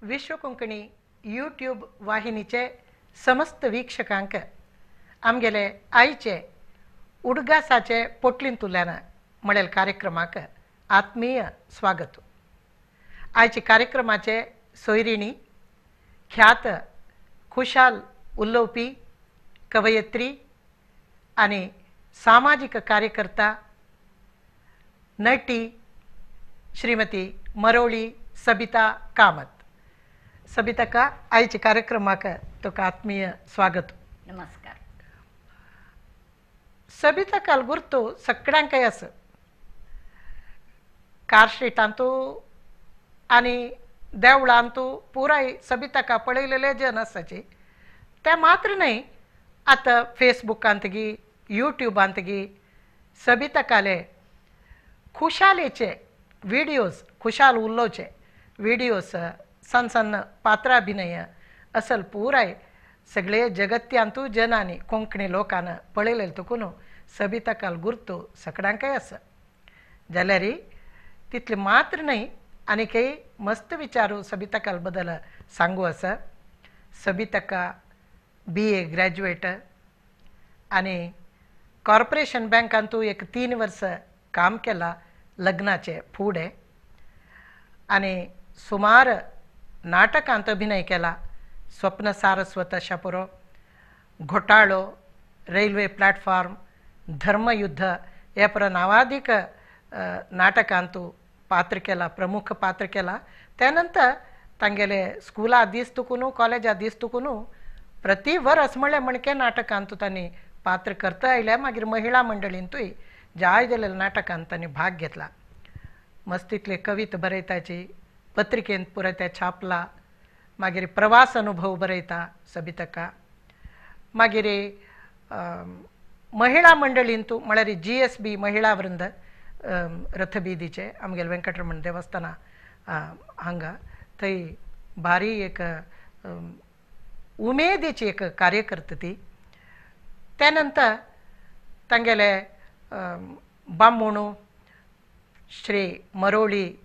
विश्व Konkani YouTube वाहिनीचे समस्त वीक्षकांक आमगेले आयचे उडगासाचे पोटलींतुल्यान म्हणेल कार्यक्रमाक आत्मीय स्वागत. आयचे कार्यक्रमाचे सोयरिणी ख्यात खुशाल उलोवपी कवयित्री आनी सामाजीक कार्यकर्ता नटी श्रीमती मरोळी सबिता कामत. सबितका आयचे कार्यक्रमाक तुका आत्मीय स्वागत. नमस्कार. सबिता काल गुर्तो सगळ्यांकय आसा कार स्ट्रीटांतू आनी देवळांतू पुराय सबिताका पळयलेले जन आसाचे. ते मात्र न्हय, आतां फेसबुकांत गी यूट्यूबांत गी सबितकाले खुशालेचे विडियोज, खुशाल उलोवचे विडियोज, सण सण पात्राभिनय असल पुराय सगळे जगत्यांतू जनांनी कोंकणी लोकांना पळयलें तुकून सबिताकाल गुर्तो सगळ्यांकय आसा. जाल्यार तितले मात्र न्हय, आनीकय मस्त विचारू सबिताकाल बद्दल सांगू आसा. सबिताका BA graduate आनी कॉर्पोरेशन बँकांतू एक 3 वर्सां काम केलां लग्नाचे फुडें आनी सुमार नाटकांत अभिनय केला. स्वप्न सारस्वत अशा पुरो, घोटाळो, रेल्वे प्लॅटफॉर्म, धर्मयुद्ध हे पुरो नावादीक नाटकांतू पात्र केला, प्रमुख पात्र केला. त्यानंतर तांगेले स्कुला दीस तुकून कॉलेजा दीस तुकून प्रति वरस म्हणल्यार म्हणके नाटकांतू तांणी पात्र करता आयल्या. मागीर महिळा मंडळींतूय जाय जाल्ल्या नाटकांत तांणी भाग घेतला. मस्तीतले कविता बरयताची पत्रिकेंत पुराय त्या छापला. मागीर प्रवास अनुभव बरयता सबितका. मागीर महिळा मंडळींतू म्हळ्यार GSB महिळा वृंद रथबीदीचे आमगेले वेंकटरमण देवस्थाना हांगा थंय भारी एक उमेदीची एक कार्यकर्ता ती. त्यानंतर तांगेले बामणू श्री मरोळी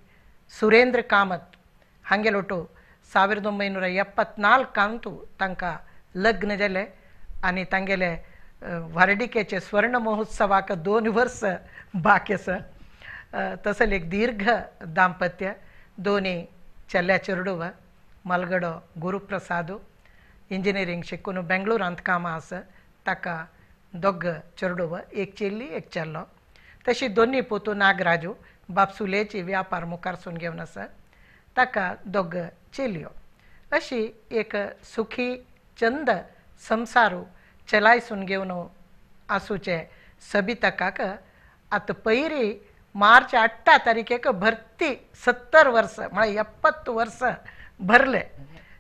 सुरेंद्र कामत हांगेलोटो 1974 तांकां लग्न जालें आनी तांगेले व्हारडिकेचे स्वर्ण महोत्सवाक 2 वर्स बाकी आसा. तसलें एक दीर्घ दाम्पत्य. दोनी चेल्या चेरडूव, मलगडो गुरुप्रसाद इंजिनियरींग शिकून बेंगळुरांत कामां आसा, ताका दोग चेरडूव, एक चेल्ली एक चेल्लो. तशी दोनी पोतू नागराजू बापसुलेची व्यापार मुखारसून घेवन आसा, ताका दोग चेलयो. अशी एक सुखी चंद संसारू चलायसून घेवन आसूचे सबितकाक आतां पयरी मार्च 8 तारखेक भरती 70 वर्सां म्हळ्यार 70 वर्सां भरले.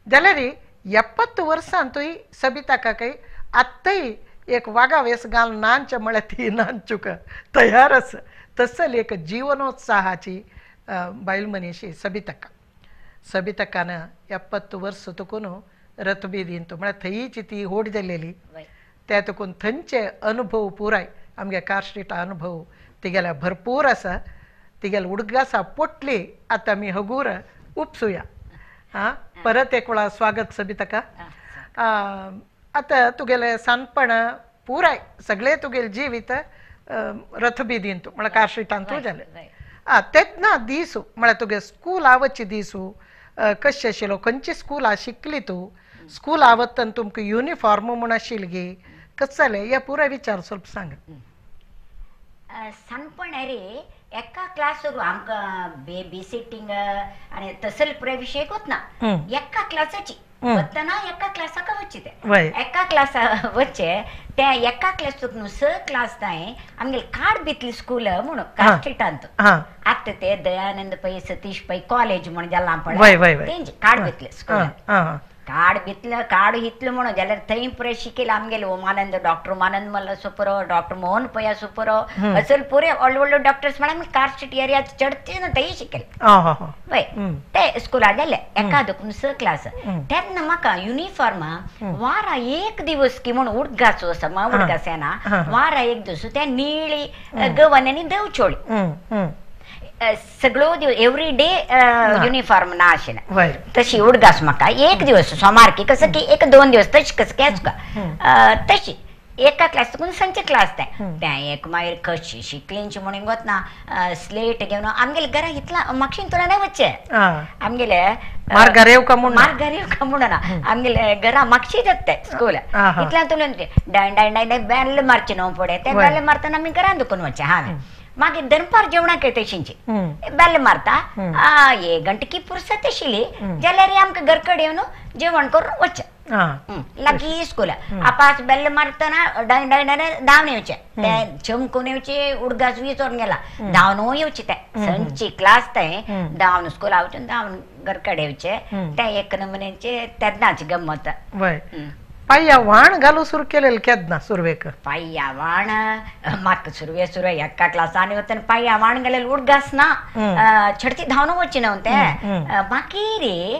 जाल्यार 70 वर्सांतूय सबितकाकय आत्तय एक वागा वेस घालून नांचे म्हळ्यार ती नांचूक तयार आसा. तसली एक जिवनोत्साहाची बायल मनीशी सबितका. सबितकान 70 वर्स तुकून रथबीदींत म्हळ्यार थंयची ती होड जाल्लेली, त्या तुकून थंयचे अनुभव पुराय आमगे कार स्ट्रीटा अनुभव तिगेल्या भरपूर आसा. तिगेले उडगासा पोटली आतां आमी हगूर उपसुया. आं, परत एक वेळा स्वागत सबितका. आतां तुगेलें सानपण पुराय सगळें तुगेलें जिवीत रथबीदींत म्हळ्यार कार स्ट्रीटांतू जालें. आं, तेन्ना दीस म्हळ्यार तुगे स्कूल आवची दीस कशें आशिल्लो, खंयची स्कुलां शिकली तूं, स्कूल आवतना तुमकां युनिफॉर्म म्हूण आशिल्ली गी, कशें जालें हे पुराय विचार स्वल्प सांग. सानपण रे एका क्लासवर आमकां बेबी सिटींग आनी तसले पुराय विशय कोतना एका क्लासाची वतना एका क्लासाक वच्चे ते एका क्लासा वच्चे त्या एका क्लास 6 क्लास तांय आमगेले कार्ड बितली स्कूल म्हणून कार स्ट्रीटांत. आतां ते दयानंद पै सतीश पै कॉलेज म्हणून जालां पळय तेंचे कार्ड बितले स्कूल. कार्ड बितलं कार्ड हितलं म्हणून जाल्यार थंय पुराय शिकेल आमगेले उमानंद डॉक्टर उमानंद मल्ल सुपुरो, डॉक्टर मोहन पै सुपुरो, असल पुरे व्हडले व्हडले डॉक्टर्स म्हळ्यार आमी कार स्ट्रीट एरिया चडते ना थंय शिकेल. वय ते स्कुलार जाले एका दोन 6 क्लास. तेन्ना म्हाका युनिफॉर्म वारा एक दिवस की म्हूण उडगाचो आसा, उडगास येना, वारा एक दिवस त्या निळी गवन आनी धव चोळी. सगळो दिवस एव्हरी डे युनिफॉर्म ना आशिल्लें तशी उडगास म्हाका एक दिवस सोमारकी कसं की एक दोन दिवस तशी कसं की आसका तशी एका क्लास संचे क्लास ते त्या एक मागीर कशी शिकलींची म्हणून वतना स्लेट घेवन आमगेले घरा इतला मागशीन तुला नाही वच्चे आमगेले मार्गार येवका म्हणून मार्गार येवका म्हणून आमगेले घरा मागशी जाता स्कूल इतल्या तुला डाय डाय डाय डाय बॅल मारचे न्हू फुडें ते बॅल मारतना आमी घरान दुखून वच्चे हांवें मागीर दनपार जेवणाक तशींची बॅल मारता एक घंटकी पुरसत आशिल्ली जाल्यार आमकां घर कडेन येवन जेवण करून वच्चें लागीं स्कूल आपास बेल मारतना डाय डाय डाय धांवन येवचें ते चमकून येवचे उडगास विचोरून गेला धांवन येवचे ते संची क्लास ते धांवन स्कुला वचून धांवन घर कडेन येवचे ते एक नमुन्याचे तेन्नाच गम्मत. पांया व्हाण घालू सुरू केलेलं केन्ना सुरवेक? पांया व्हाण म्हाका सुरवे सुरवे एका क्लासान वतना पांया व्हाण घालेले उडगास ना छडती धांवन वचचे न्हू ते मागीर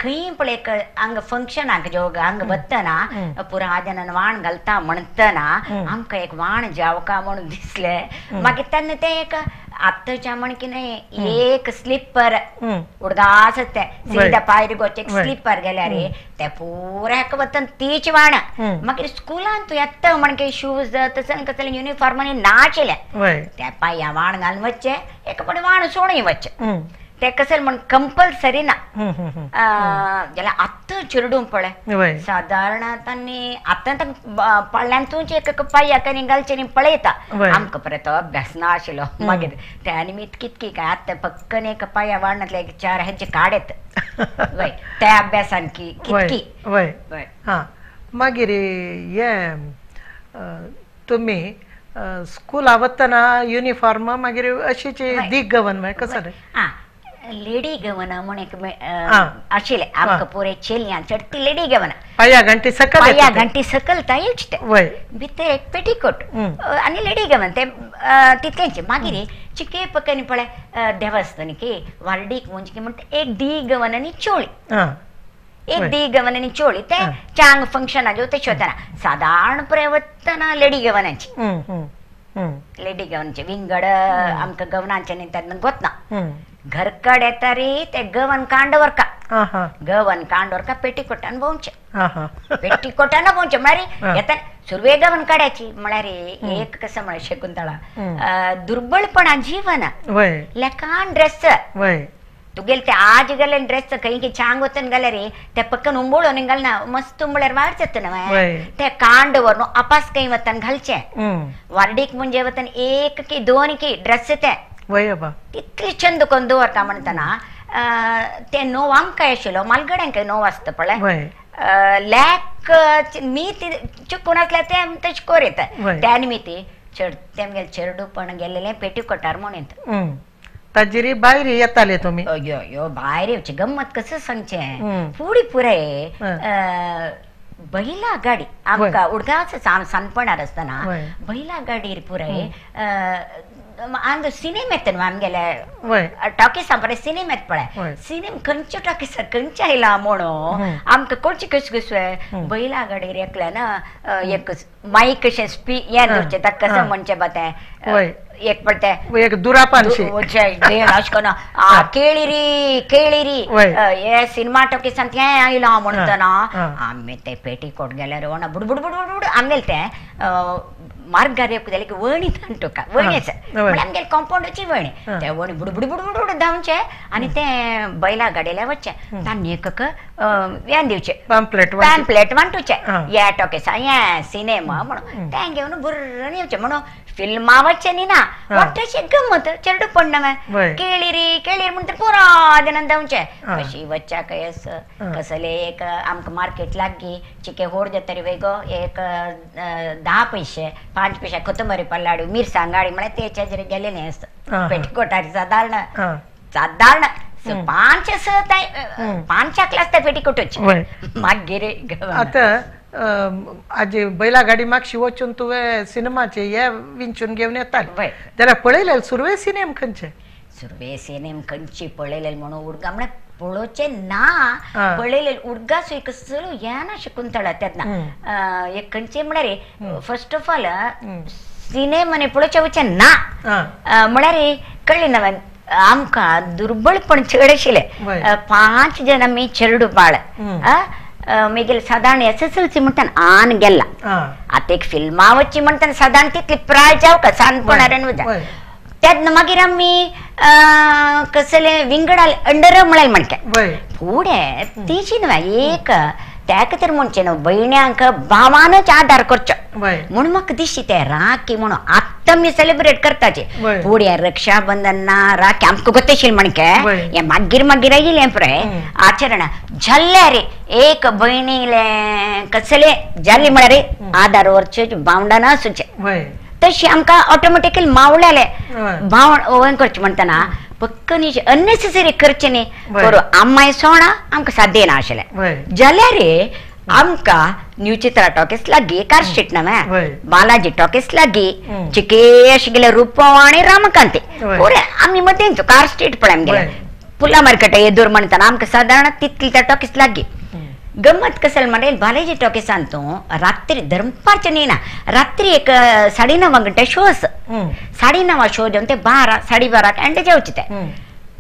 खंय पळय हांगा फंक्शनाक जो हांगा वतना पुरा जनान व्हाण घालता म्हणटना आमकां एक व्हाण जावका म्हणून दिसलें. मागीर तेन्ना तें एक आतांच्या म्हण की न्हय एक स्लिपर उडगास ते सीधा पायर गोचे एक स्लिपर गेल्यार ते पुरा हेका वतना तीच व्हाण. मागीर स्कुलान तूं येता म्हण की शूज तसले कसले युनिफॉर्म नाशिल्ले त्या पांया व्हाण घालून वचचें एक फावटी व्हाण सोडून वचचें ते कसले म्हण कंपल्सरी ना. जाल्यार आतां चिरडूंक पळय सादारण तांणी आतां पळ्ळ्यान एक पांया कनी घालचे पळयता आमकां परत अभ्यास ना आशिल्लो. मागीर त्या निमित्त कितकी काय आतां पक्कन एक पांया वाडनातले एक चार हेजे काडत वय त्या अभ्यासान की कितकी वय. हां मागीर हे तुमी स्कुला वतना युनिफॉर्म मागीर अशीच दीग गवन कसं रे? हां लेडी गवन म्हण एक आशिल्लें आमकां पुरे चेलयान चडटी लेडी गवन पांया घांटी सकल पांया घांटी सकल येवचे ते भितर एक पेटीकोट आनी लेडी गवन ते तितलेंच. मागीर चिके पकनी पळय देवस्थान की वार्डीक म्हणजे म्हणटा एक दी गवन आनी चोळी एक दी गवन आनी चोळी ते चांग फंक्शनाक तशें वतना सादारण पुरे वतना लेडी गवनाची लेडी गवनाचे विंगड आमकां गवनाचे न्ही तेन्ना गोतना घर कडेन येता रे ते गवन कांड व्हरका गवन कांड व्हरका पेटीकोटान भोंवचें पेटीकोटान भोंवचें म्हळ्यार येता सुरवे गवन काड्याची म्हळ्यार एक कसं म्हळ्यार शकुंतळा दुर्बळपणा जीवन लेकान ड्रेस तुगेले ते आज गेले ड्रेस खंय की चांग वचून गेले रे ते पक्कन उंबळून घालना मस्त उंबळ्यार वाड जाता न्हय ते कांड व्हरून अपास खंय वतन घालचे वार्डीक म्हणजे वतन एक की दोन की ड्रेस ते तितली चंद करून दवरता म्हणटना ते नोव आमकां आशिल्लो मालगड्यांक नोव आसता पळय लॅक मी चुकून आसल्यार ते तशें कोर येता त्या निमित्ती तेमगेले चेरडूपण गेल्लें पेटीकोटार म्हण येता ताजेर भायर येताले तुमी? यो यो भायर येवची गम्मत कसं सांगचें फुडें पुराय बैला गाडी आमकां उडगांवच सानपणार आसतना बैला गाडीर पुराय हांगा सिनेम येता न्हू आमगेले टॉकीसां पळय सिनेम येता पळय सिनेम खंयच्या टॉकीसार खंयच्या आयला म्हणून आमकां कोणची कशी कसो बैला गाडीर एकल्यान एक माईक कशें स्पी हें दवरचें ताका कसं म्हणचें बा तें एक पडते एक दुरापानशी अशें करून केळिरी केळिरी हे सिनेमा टॉकीसान तें आयलां म्हणटना आमी ते पेटीकोट गेल्यार वणा बुडबुड बुडबुड बुड आमगेले तें मार्गार एक जाल्यार की वणी तुका वणीच म्हळ्यार आमगेले कॉम्पावंडाची वणी ते वणी बुडबुड बुडबुड बुड धांवचे आनी ते बैला गाडयेल्या वचचें तांणी एक हें दिवचें पॅम्पलेट पॅम्पलेट वांटूचें हे टॉकीसा हे सिनेमा म्हणून तें घेवन बुर्रन येवचें म्हणून फिल्मां वचचें न्ही ना वाटशी गम्मत चेरडू पडना केळिरी केळिरी म्हणटा पुरा जाणान धांवचें कशी वच्च्या खंय कसले एक आमकां मार्केट लागीं चिके होड जाता रे वेगो एक 10 पैसे 5 पैसे कोथंबरी पल्लाडी मिरसांग गाडी म्हळ्यार तेच्या गेलेलें आसता पेटीकोटार सादारण सादारण 5 5 क्लास त्या पेटीकोटाची मागीर आतां आजी बैला गाडी मागशी वचून तुवें सिनेमाचे हे विंचून घेवन येताले जाल्यार पळयले सुरवे सिनेम खंयचे? सुरवे सिनेम खंयची पळयले म्हणून उडगा म्हळ्यार पळोवचें ना पळयले उडगास एक कसलो हें ना शकुंतळा तेन्ना एक खंयचे म्हळ्यार फर्स्ट ऑफ ऑल सिनेम आनी पळोवचें वचचें ना म्हळ्यार कळ्ळें ना आमकां दुर्बळपण चड आशिल्लें. 5 जण आमी चेरडू बाळ मागीर सादारण SSLC म्हणटान आन गेला. आतां एक फिल्मां वचची म्हणटान सादारण तितली प्राय जावका सानपणार तेन्ना मागीर आमी कसले विंगड अंडर म्हळ्यार म्हणटा फुडें तेजी न्हय एक ताका तर म्हणचें न्हू भयण्यांक भावानच आदार करचो म्हूण म्हाका दिसता तें राखी म्हणून आतां आमी सेलिब्रेट करताचे. फुडें रक्षाबंधन ना राखी आमकां गोतशील म्हणके हें मागीर मागीर आयिल्लें पळय आचरण जाल्यार एक भयणीलें कसलें जालें म्हळ्यार आदार व्हरचे भावंडां आसूचें तशी आमकां ऑटोमॅटिकली मावळ्याले भाव करचें म्हणटना पक्क न्ही अननेसेसरी करचें न्ही करूं आम्माय सोणा आमकां साध्य ना आशिल्लें. जाल्यार आमकां न्यू चित्रा टॉकीज लागीं कार स्ट्रीट ना बालाजी टॉकीज लागीं चिके अशें गेले रुपव आनी रामकांती पुरे आमी मदें कार स्ट्रीट पळय आमगेले पुला मार्केट येदूर म्हणटना आमकां सादारण तितली त्या टॉकीज लागीं. गम्मत कसल म्हळ्यार बालाजी टॉकीसान तूं रात्री दनपारचें न्ही ना रात्री एक 9:30 घंटे शो आसा. 9:30 शो जावन ते 12 12:30 एंड जेवचे ते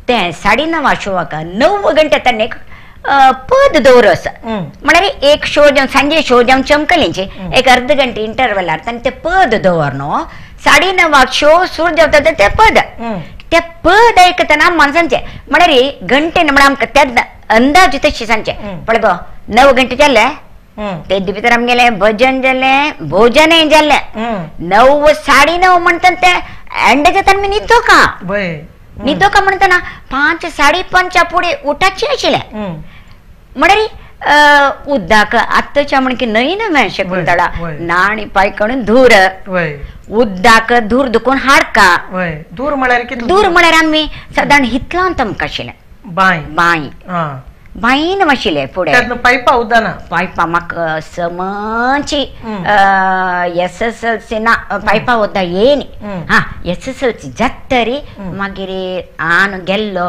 ते 9:30 शोवाक 9 घंटे तेन्ना एक पद दवर आसा म्हळ्यार एक शो जावन सांजे शो जावन चमकलींचे एक अर्द घंटे इंटरवलार तांणी ते पद दवर न्हू 9:30 शो सुरू जावता ते पद ते पद आयकतना माणसांचे म्हळ्यार घंटे म्हळ्यार आमकां तेन्ना अंदाज तशी सांगचे पळय गो 9 घंटे जाले ते भितर आमगेलें भजन जालें भोजनय जालें 9 9:30 म्हणटा ते एंड जाता आमी न्हिदो का न्हिदो का म्हणटना 5 5:30 फुडें उठाचें आशिल्लें. म्हळ्यार उदक आत्ताच्या म्हण की न्हय न्हय शकुंतळा नाणी पायकण धूर उदक धूर दुखून हाडका धूर म्हळ्यार धूर म्हळ्यार आमी सादारण हितलांत आमकां आशिल्लें बांय बांय बांयन आशिल्लें फुडें पायपा उदना पायपा म्हाका समची SSLC ना पायपा उदक येयनी हा SSLC जातरी मागीर आन गेल्लो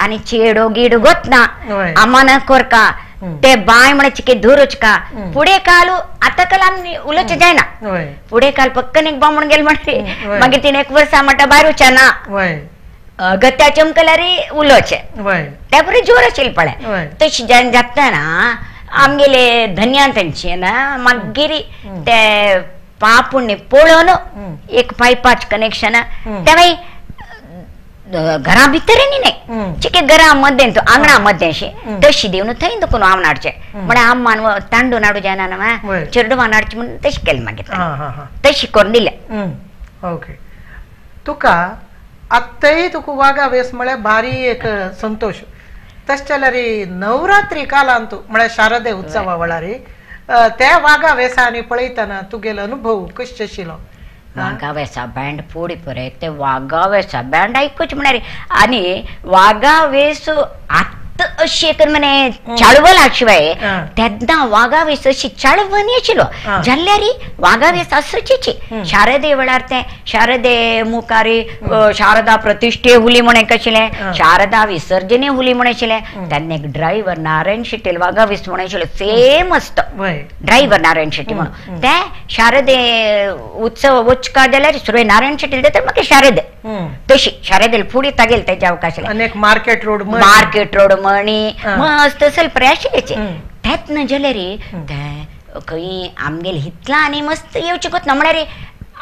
आनी चेडो गिडो गोतना आमान कोरका ते बांय म्हळ्यार चिके धूर वचका फुडें काल आतां काल आमी उलोवचें जायना फुडें काल पक्कन एक बामण गेल म्हणटा मागीर तिणें एक वर्सा म्हणटा भायर वचना गत्या चमकल्यार उलोवचें त्या बरें जोर आशिल्लें पळय तशें जावन जातना आमगेले धन्यान तांचे ना मागीर ते पापुण्य पळोवन एक पायपाच कनेक्शन ते मागीर घरा भितर न्ही न्हय चिके घरा मदें तूं आंगणा मदें अशें तशी दिवन थंय दुखून हांव हाडचें म्हळ्यार आम्मान तांडून हाडूं जायना न्हय चेडवान हाडचें म्हणून तशें केलें मागीर तशें करून दिलें. ओके तुका आत्ताय तुका वागा वेस म्हळ्यार भारी एक संतोश. तशें जाल्यार नवरात्री कालांत म्हळ्यार शारदे उत्सवा वेळार त्या वागा वेसांनी पळयतना तुगेलो अनुभव कशें आशिल्लो? वागा वेसा बँड फुडें पळय ते वागा वेसा बँड आयकुचें म्हळ्यार आनी वागा वेस आतां अशी एक म्हणे चाळवल शिवाय तेन्ना वागा वेस अशी चाळवणी आशिल्लो जाल्यार वागा वेस आसूचीच. शारदे वेळार ते शारदे मुखार शारदा प्रतिष्ठे हुली म्हण एक आशिल्लें शारदा विसर्जने हुली म्हण आशिल्लें तेन्ना एक ड्रायव्हर नारायण शेट्टी वागा वेस म्हण आशिल्लो फेमस तो ड्रायव्हर नारायण शेट्टी म्हणून ते शारदे उत्सव वचका जाल्यार सुरवे नारायण शेट्टी तर मागीर शारदे तशी शारदे फुडें तागेल तेज्या अवकाश मार्केट रोड मार्केट रोड मणी मस्त सल्पर आशिल्लेचे तेत न जाल्यार ते खंय आमगेले हितला आनी मस्त येवचें कोत ना म्हळ्यार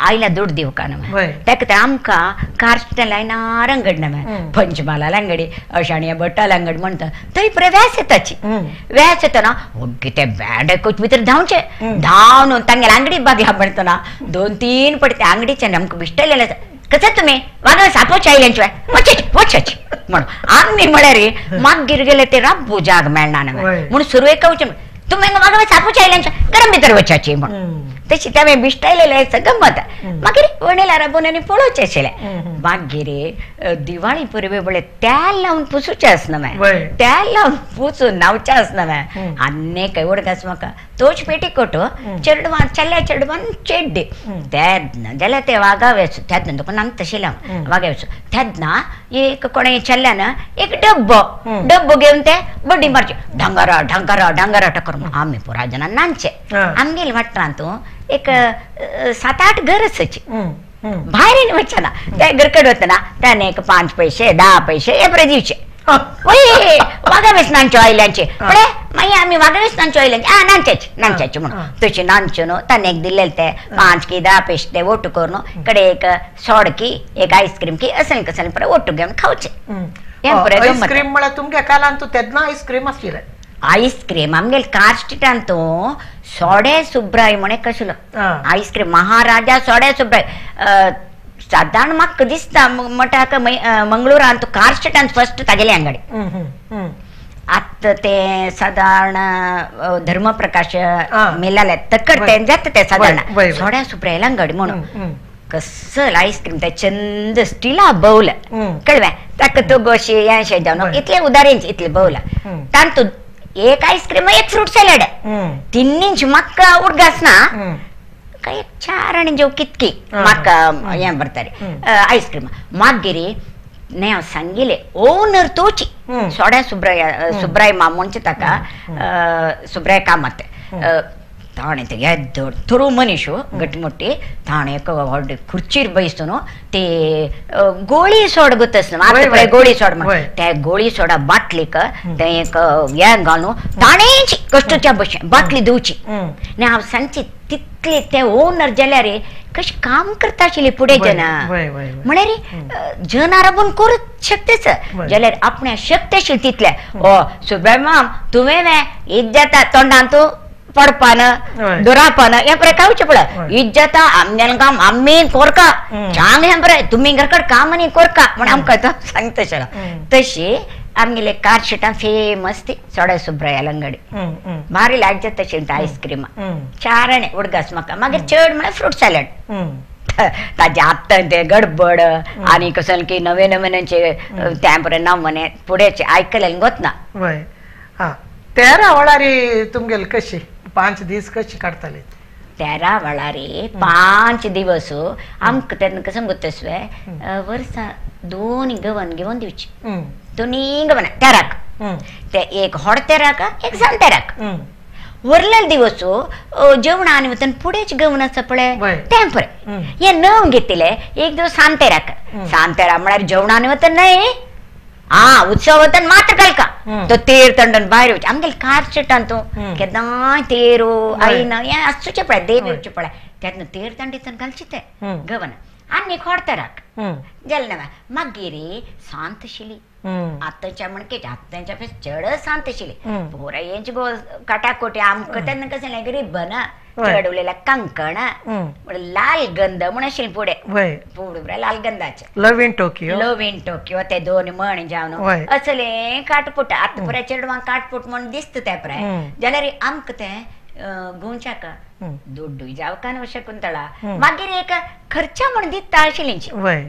आयला दुड दिवका न्हय ताका ते आमकां कार स्टँड लायनार अंगड न्हय पंचमाला अंगडी अशाणी भट्टाल अंगड म्हणटा थंय पळय व्यास येताची व्यास येतना ओग्गी ते बँड आयकूच भितर धांवचें धांवन तांगेले आंगडी बागला म्हणटना 2-3 पडटे आंगडीच्यान आमकां बिश्टलेलें कसं तुम्ही वागा सापोच आयल्यांशिवाय वचाची वचाची म्हणून आमी म्हळ्यार मागीर गेले ते राब्बू जाग मेळना न्हय म्हणून सुरवेक वचून तुम्ही वागा सापोच आयल्यांशिवाय गरम भितर वचाची म्हणून तशी तें बिश्टायलेलें गम्मत. मागीर वणेला राबून आनी पळोवचें आशिल्लें. मागीर दिवाळी परबे पळय तेल लावन पुसूचें आसना मागीर तेल लावन पुसून न्हांवचें आसना मागीर आनी काय उडकास म्हाका तोच पेटीकोट चेडवान चल्या चेडवान चेड्डे तेन्ना जाल्यार ते वागा वेस तेन्ना तुका नांग तशें लावन वागा वेस तेन्ना एक कोणें चल्यान एक डब्बो डब्बो घेवन ते बड्डी मारचे ढंगारा ढंगारा ढंगारा टकर आमी पुरा जाणां नांचे. आमगेले वाठारांत एक 7-8 घर आसाची भायर वचना ते घरकड वतना त्याने एक 5 पैसे 10 पैसे हे बरे दिवचे. वागा वेसनांच्यो आयल्यांचे पळे मागीर आमी वागा वेसनांच्यो आयल्यांचे आ नांच्याचे नांच्याचे म्हणून तशें नांचे न्हू ताणें एक दिल्लेले ते 5 की 10 पैसे ते ओटू करून कडे एक सोड की एक आयस्क्रीम की असले कसले पळय ओटू घेवन खावचे. आयस्क्रीम म्हळ्यार तुमगे कालान तूं तेन्ना आयस्क्रीम आशिल्लें. आयस्क्रीम आमगेले कार स्ट्रिटान तो सोडे सुब्राय म्हण एक आशिल्लो आयस्क्रीम महाराजा सोडे सुब्राय. सादारण म्हाका दिसता म्हणटा मंगळुरान तो कार स्ट्रिटान फर्स्ट तागेली अंगडी. आतां ते सादारण धर्मप्रकाश मेलाले तक्कर ते जाता ते सादारण सोड्या सुब्रायला अंगडी म्हणून कसल आयस्क्रीम ते चंद स्टिला बवल कळवें ताका तो गोशी हें जावन इतले उदारींच इतले बवल तांतूत एक आयस्क्रीम एक फ्रूट सॅलड तिन्नींच म्हाका उडगास ना काय 4 आनी जेव कितकी म्हाका हें भरताले आयस्क्रीम. मागीर न्ही हांव सांगिले ओनर तोची सोड्या सुब्राय सुब्राय माम म्हणचे ताका सुब्राय कामत ताणें ते येद्दो थोरो मनीस गटमुट्टी ताणें एक व्हड खुर्चीर बैसून ते गोळी सोड गोतस आतां पळय गोळी सोड म्हण त्या गोळी सोडा बाटलीक तें एक हें घालून ताणेंच कश्टच्या भशेन बाटली दिवची. आनी हांव सांगची तितले ते ओनर जाल्यार कशें काम करता आशिल्ली फुडें जना म्हळ्यार जनार आपूण करूंक शकतेच जाल्यार आपणाक शक्त आशिल्ली तितले. ओ सुब्राय माम तुवें ईद जाता तोंडान तूं पडपान दुरापान हें पळय खावचें पळय ईद जाता आमगेलें काम आमी कोरका चांग हें बरें तुमी घरकड काम आनी कोरका म्हण आमकां तो सांगता तशें. तशी आमगेले कार स्ट्रिटान फेमस ती सोडा सुब्रायाल अंगडी भारी लायक जाता तशें आयस्क्रीम 4 आणे उडगास म्हाका. मागीर चड म्हळ्यार फ्रूट सॅलड ताजे आत्तां ते गडबड आनी कसले की नवे नवे त्या बरें नांव म्हणे फुडें आयकलें गोतना. हा 13 वळारी तुमगेली कशी 5 दीस कशी काडटाले? 13 वळारी 5 दिवस आमकां तेन्ना कसं गोतसवे वर्सा 2 गवन घेवन दिवची दोनी गवना तेराक ते एक होड तेराक एक सान तेराक वरलेले दिवस जेवण आनी वतन फुडेंच गवन आसा पळय तें पळय हे नव घेतिले एक दिवस सान तेराक सान तेरा म्हळ्यार जेवण आनी वतन न्हय आ उत्सव वतन मात्र कलका तो तेर तंडन भायर वचचे आमगेले कार स्ट्रिटान तो केन्नाय तेरो आयना हें आसचें पळय देव येवचें पळय तेन्ना तेर तंडीतन घालचे ते गवन आनी एक होड तेराक जालें ना. मागीर शांत आशिल्ली आतांच्या म्हणके आतांच्या पेक्षा चड शांत आशिल्ली पोरां हेंच गो काटाकोटी आमकां तेन्ना कसलें रिबन चडवलेल्या कंकण लाल गंध म्हण आशिल्लें फुडें फुडें लाल गंधाचें love in Tokyo love in Tokyo ते 2 म्हण जावन असले काटपुट आतां पुराय चेडवांक काटपुट म्हण दिसता तें पुराय जाल्यार आमकां तें गोंयच्याक दुड्डूय जावका न्हू शकुंतळा. मागीर एक खर्चा म्हण दिता आशिल्ली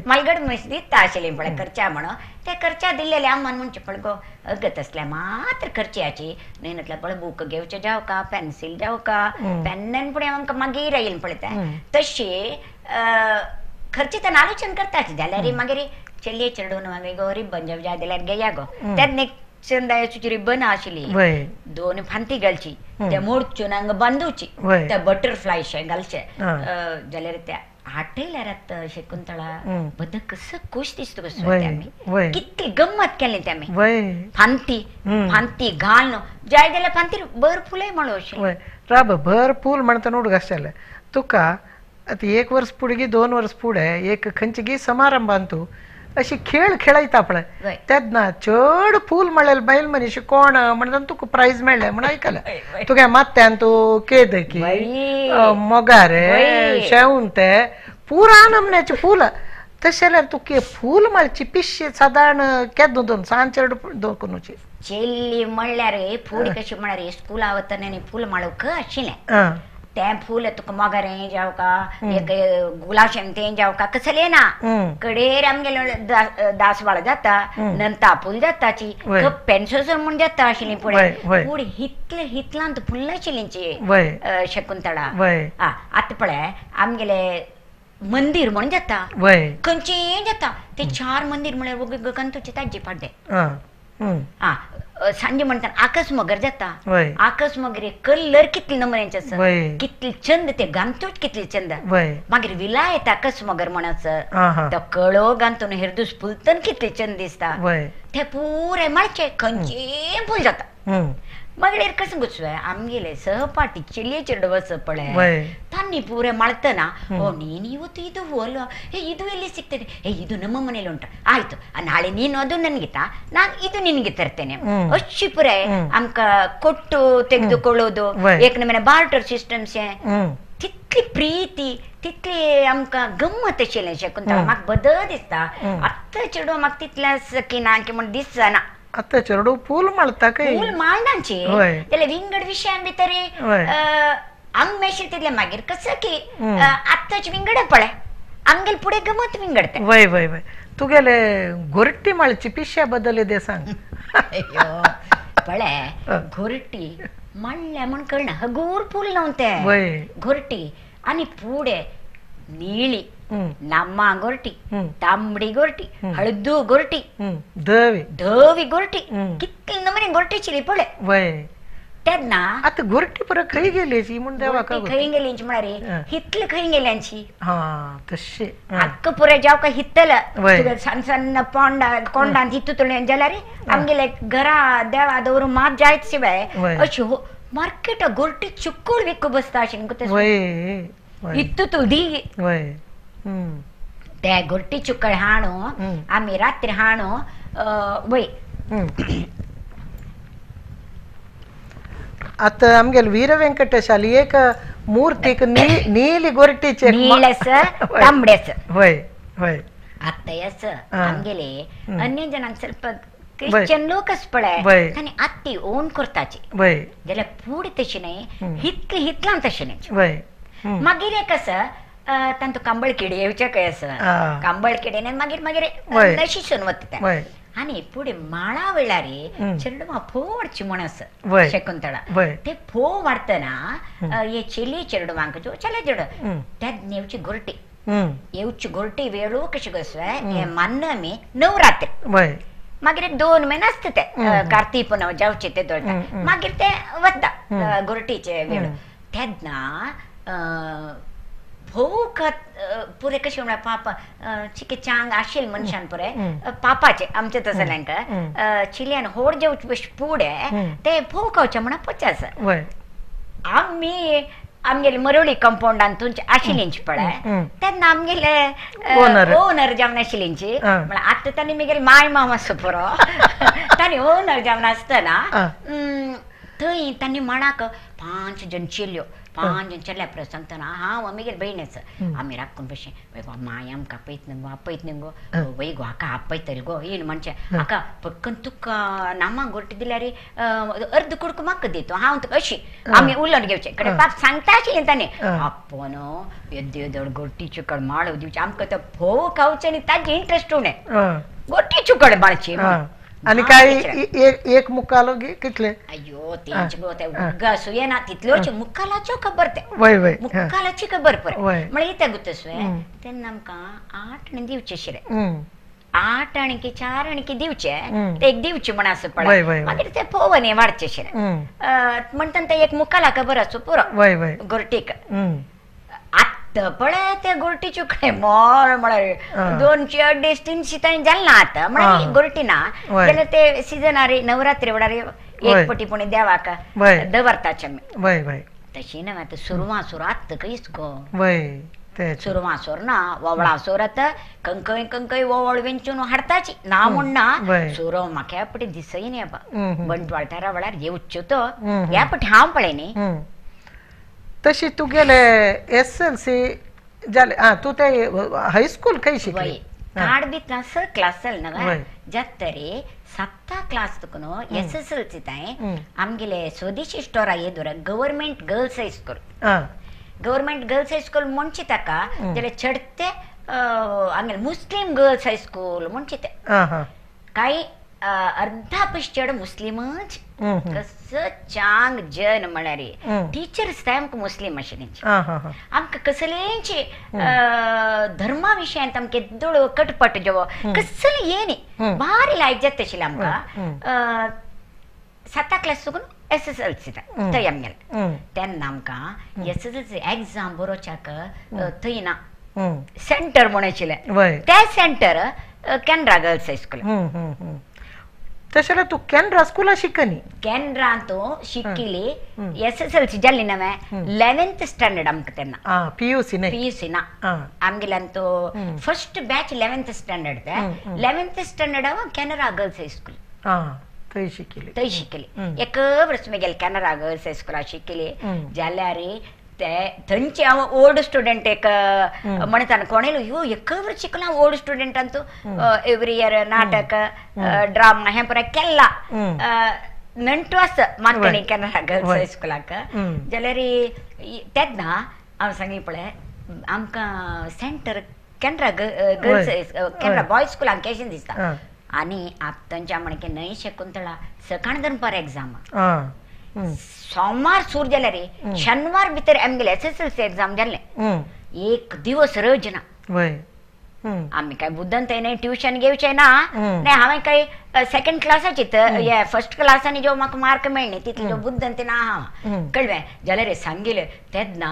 मालगड मनीस दिता आशिल्ली पळय खर्चा म्हणून ते खर्चा दिल्लेले आम्मान म्हणचे पळय गो अगत असल्या मात्र खर्चाची न्हय म्हटल्यार पळय बूक घेवचे जावका पेन्सील जावका पेन्नान फुडें आमकां मागीर येयलें पळय तें तशी खर्ची तेन्ना आलोचन करताची जाल्यार मागीर चलये चेडून मागीर गो रिबन जेव जाय जाल्यार घेया गो तेन्ना चंदायाची रिबन आशिल्ली 2 फांती घालची त्या मोडचून हांगा बांदुची त्या बटरफ्लाय शे घालचे जाल्यार त्या आटयल्यार आतां शकुंतळा बद्द कसो खूश दिसता कसो आमी कितली गम्मत केली ते आमी फांती फांती घाल जाय जाल्यार फांती भर फुलय म्हणू अशें राब भर फूल म्हणटा उडगास जालें तुका आतां 1 वर्स फुडें गी 2 वर्स फुडें एक खंयची समारंभान तूं अशी खेळ खेळयता पळय तेन्ना चड फूल म्हळ्यार बायल मनीस कोण म्हणटा तुका प्रायज मेळ्ळें म्हण आयकलें तुगे माथ्यान तूं केदकी मोगारे शेवंते पुरा नमन्याचें फूल तशें जाल्यार तुका फूल माळची पिशे सादारण केन्ना दोन सांज चेड दवरुची चेल्ली म्हणल्यार फूल कशी म्हळ्यार स्कुला वतना फूल माळूंक आशिल्लें तें फूल तुका मोगरें जावका एक गुलाब शेंवतें जावका कसलें ना कडेर आमगेले दासवाळ जाता नंता फूल जाताची पेन्सोसर म्हूण जाता आशिल्ली फुडें पूण हितले हितलांत फुल्ल आशिल्लींची शकुंतळा. आतां पळय आमगेले मंदिर म्हण जाता खंयचें जाता ते 4 मंदिर म्हळ्यार गगन तुचे ताजे पाड्डे. सांजे म्हणटात आकाश मगर जाता आकाश मगर कलर कितले नमुन्यांचे आसा कितले चंद ते गांतूच कितले चंद मागीर विलायत आकाश मगर म्हणाचो तो कळो गांतून हेरदूस फुलतन कितले चंद दिसता ते पुरे माळचे खंयचे फूल जाता मागीर कसं गुसवे आमगेले सहपाठी चेडये चेडव आसा पळय तांणी पुरे माळतना ಓ ನೀನು ಇವತ್ತು ಇದು ಅಲ್ವಾ ಏ ಇದು ಎಲ್ಲಿ ಸಿಗ್ತದೆ ಏ ಇದು ನಮ್ಮ ಮನೇಲಿ ಉಂಟು ಆಯ್ತು ನಾಳೆ ನೀನು ಅದು ನನಗೆ ತಾ ನಾನು ಇದು ನಿನಗೆ ತರ್ತೇನೆ ಅಷ್ಟು ಪುರೆ ಆಮಕ ಕೊಟ್ಟು ತೆಗೆದುಕೊಳ್ಳೋದು ಏಕನಮನೆ ಬಾರ್ಟರ್ ಸಿಸ್ಟಮ್ಸ್ तितली प्रीती तितली आमकां गम्मत आशिल्लें शकुंतला म्हाका बद दिसता आत्तां चेडूं म्हाका तितलें सखी ना की म्हण दिसना आतां चेडूं फूल माळता काय फूल माळनाची जाल्यार विंगड विशयान भितर आंग मेशील तितलें मागीर कसं की आत्ताच विंगड पळय आमगेले फुडें गमत विंगड तें वय वय वय तुगेले गोरटी माळची पिश्या बदल दे सांग पळय गोरटी माळ्ळें म्हण कळना हगूर फूल न्हू तें गोरटी आनी फुडें निळी नम्मा गोरटी तांबडी गोरटी हळदू गोरटी धवी धवी गोरटी कितली नमने गोरटी चिली पळय वय तेन्ना आतां गोरटी परत खंय गेली म्हूण देवा खंय गेली म्हळ्यार हितली खंय गेल्यांची हा तशी आक्क पुरे जावं काय हितल तुगे सन्न सन्न पोंडा कोंडान हितून जाल्यार आमगेले घरा देवा दवरून मात जायत शिवाय अशी मार्केटा गोरटी चुक्कूळ विकू बसता अशें इतू तूं दी ते गोरटी चुकळ हाणू आमी रात्री हाणू वय आतां आमगेले वीर वेंकटेशाली एक मूर्तीक नीली गोरटीचे नीळस तांबडेच वय वय आतां येस आमगेले अन्य जणांक ಸ್ವಲ್ಪ क्रिश्चन लोकच पळय तांणी आत्ती ओन करताची जाल्यार फुडें तशें न्हय हितले हितलान तशें न्हय मागीर एक आसा तांतू कांबळ किडे येवचे खंय आसा कांबळ किडे मागीर मागीर नशिसून वता आनी फुडें माळा वेळार चेडवां फोव वाडची म्हण आसा शकुंतळा ते फोव वाडटना हे चेली चेडवांक जो चले चेडव तेन्ना येवची गोरटी येवची गोरटी वेळू कशें कसो हें मान्न आमी नवरात्री मागीर एक 2 म्हयने आसता ते कार्तीक पुनव जावचे ते दवरता मागीर ते वता गोरटीचे वेळ तेन्ना भोव पुरे कशें म्हळ्यार पापा चिके चांग आशिल्ले मनशान पुरे पापाचे आमचे तसल्यांक चिल्यान होड जेवचे फुडें ते भोव खावचे म्हणून पोचे आसा आमी आमगेले मरोळी कंपाउंडान तुमचे आशिल्लींची पळय तेन्ना आमगेले ओनर जावन आशिल्लींची म्हळ्यार आतां तांणी म्हगेले माय मामा आसा पुरो तांणी ओनर जावन आसतना थंय तांणी माणाक 5 जण चेल्यो 5 जण चेल्या परत सांगतना हांव आमगेले भयण आसा आमी राखून बशें वय गो माय आमकां आपयत न्हय गो आपयत न्हय गो वय गो हाका आपयतली गो येन म्हणचें हाका पटकन तुका नामाक गोरटी दिल्यार अर्द कुडको म्हाका दी तूं हांव तुका अशी आमी उलोवन घेवचें कडे पाप सांगता आशिल्लें ताणें आपोवन येद्यो येदोळ गोरटी चुकड माळो दिवचें आमकां तो भोव खावचें आनी ताजें इंट्रस्ट उणें गोरटी चुकड माळची आनी काय एक मुकालो कितले अय्यो तेंच गो ते उग्गासू येना तितल्योच मुकालाच्यो खबर ते वय वय मुकालाची खबर पळय म्हळ्यार कितें गुतसवे तेन्ना आमकां 8 आणे दिवचे आशिल्ले 8 आणे की 4 आणे की दिवचे ते एक दिवचे म्हण आसा पळय मागीर ते पोवन वाडचे आशिल्ले म्हणटना ते एक मुकाला खबर आसूं पुरो गोरटीक आत्तां पळय ते गोरटी चुकले मोळ म्हळ्यार 200 250 300 तांणी जालें ना आतां म्हळ्यार गोरटी ना जाल्यार ते सिजनार नवरात्री वेळार एक पटी पुणी देवाक दवरताचे आमी तशी न्हय आतां सुरवां सुर आत्तां खंयच गो सुरवां सोर ना वोवळां सोर आतां कंकय कंकय वोवळ वेंचून हाडताची ना म्हूण ना सुरो म्हाका ह्या पटी दिसय न्ही बाबा बंटवाळ तेरा वेळार येवच्यो तो ह्या पटी हांव पळय न्ही तशी तुगेले SLC जाले आं तूं ते हायस्कूल खंय शिकली कार्ड बी स क्लास जालें न्हय जातरी 7 क्लास तुका न्हू SSLC तांय आमगेले स्वदेशी स्टोरा येदोर government girls high school government girls high school म्हणचे ताका जाल्यार चडते आमगेले मुस्लीम गर्ल्स हायस्कूल म्हणचे ते कांय अर्धा पयस चेडो मुस्लिमच कसो चांग जन म्हळ्यार टिचर्स ते आमकां मुस्लीम आशिल्ली आमकां कसलेंच धर्मा विशयांत आमकां येदोळ कटपट जेवो कसलें ये न्ही भारी लायक जाता आशिल्लें आमकां साता क्लास सुकून एस एस एल सी थंय आमगेलें तेन्ना आमकां S S L C exam बरोवच्याक थंय ना सेंटर म्हूण आशिल्लें तें सेंटर केनरा गर्ल्स हायस्कूल. तशें जाल्यार तूं केनरा स्कुला शिकनी? केनरांत शिकिली एस एस एल सी जाली नवें 11th standard आमकां तेन्ना. पी यू सी न्हय? पी यू सी ना आमगेल्यान तो फर्स्ट बॅच 11th standard तें 11th standard हांव केनरा गर्ल्स हायस्कूल थंय शिकिली. थंय शिकिली एक वर्स मागीर केनरा गर्ल्स हायस्कुला शिकिली जाल्यार ते थंयचे हांव ओल्ड स्टुडंट एक म्हणटा कोणेलो ह्यो एक वर्स शिकला ओल्ड स्टुडंटान तूं एवरी इयर नाटक ड्रामा हें पुराय केल्ला नंटू आसा मार्कणी केनरा गर्ल्स हायस्कुलाक. जाल्यार तेन्ना हांव सांगी पळय आमकां centre Canara girls Canara boys स्कुलाक कशें दिसता आनी थंयच्या म्हणके न्हय शकुंतळा सकाळ दनपार एग्जाम सोमवार सूर जाल्यार शनिवार भितर आमगेले S S L C exam जाल्लें एक दिवस रज ना. आमी काय बुद्दन थंय न्हय ट्युशन घेवचें ना न्हय हांवें काय सेकंड क्लासाची फर्स्ट क्लासांनी ज्यो म्हाका मार्क मेळ्ळे तितले ज्यो बुद्दन ते ना हांव कळ्ळें जाल्यार सांगिलें तेन्ना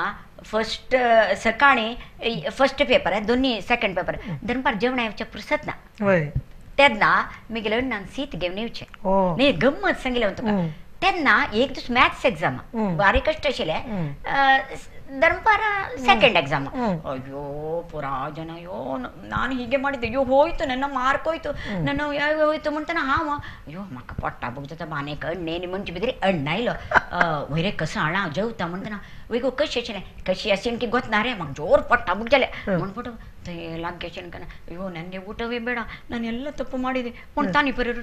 फर्स्ट सकाळी फर्स्ट पेपर दोन्ही सेकंड पेपर दनपार जेवणा येवचें पुरसत ना तेन्ना मागीर अण्णान सीत घेवन येवचें न्ही गम्मत सांगिलें तुका. तेन्ना एक दीस मॅथ्स एग्जाम बारीक कश्ट आशिल्लें दनपारा सेकंड एग्जाम ಅಯ್ಯೋ ಪುರಾ ಜನ ಅಯ್ಯೋ ನಾನು ಹೀಗೆ ಮಾಡಿದ್ದೆ ಅಯ್ಯೋ ಹೋಯ್ತು ನನ್ನ ಮಾರ್ಕ್ ಹೋಯ್ತು ನನ್ನ ಹೋಯ್ತು म्हणताना हांव अयो म्हाका पोट्टा बघ बानेक अण्णे म्हणचे भितर अण्णा आयलो वयरे कसं हाणा जेवता म्हणतना वय गो कशी आशिल्लें कशी आशिल्लें की गोतना रे म्हाका जोर पोट्टा ಬುಕ್ जालें म्हणपट थंय लागगे ಅಯ್ಯೋ ನನಗೆ ಊಟವೇ ಬೇಡ ನಾನು ಎಲ್ಲ ತಪ್ಪು ಮಾಡಿದೆ म्हणतानी ಪರಿ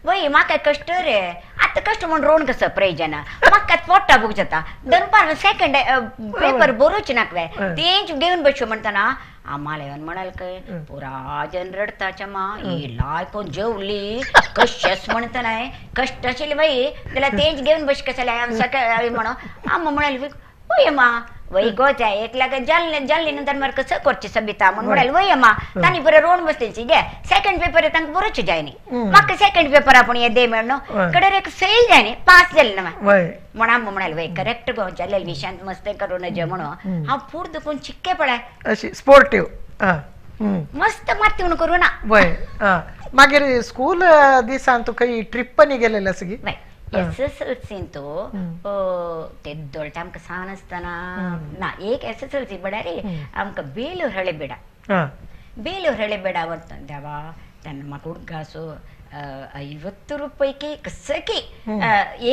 वय वय म्हाका कश्ट रे आतां कश्ट म्हूण रोण कसो प्रयोजन म्हाका पोट्टा बूक जाता दनपार सेकंड पेपर बरोवचे नाका तेंच घेवन बसच्यो म्हणटना आम्हाला येवन म्हणाल काय पुरा जन रडता चमा ही कोण जेवली कशेंच म्हणटना कश्ट आशिल्ले बाई जाल्यार तेंच घेवन बस कशें सकाळी म्हणून आम्हा म्हणाल वय अम्मा वय गो त्या एकल्याक जाल्ले जाल्ले नंतर मार कसं करचें सबिता म्हूण म्हणाल वय अम्मा तांणी बरें रोण बसतेची घे सेकंड पेपर तांकां बरोवचें जाय न्ही म्हाका सेकंड पेपर आपूण हे दे मेळ्ळो कडेर एक फेल जाय न्ही पास जालें ना म्हण आम्हा म्हणाल वय करेक्ट गो जाल्ले विशांत मस्त करूं नजे म्हणून हांव फूड दुखून चिक्के पळय अशी स्पोर्टीव मस्त माती करूं ना. वय मागीर स्कूल दिसान तूं खंय ट्रिप्पांनी गेलेलें आसा की? एस एस एल सींतू तेद्दोळटा आमकां सान आसतना ना एक एस एस एल सी म्हळ्यार आमकां बेलूर हळेबेडा बेलूर हळेबेडा वता देवा तेन्ना म्हाका उडगासो 50 रुपये कसकी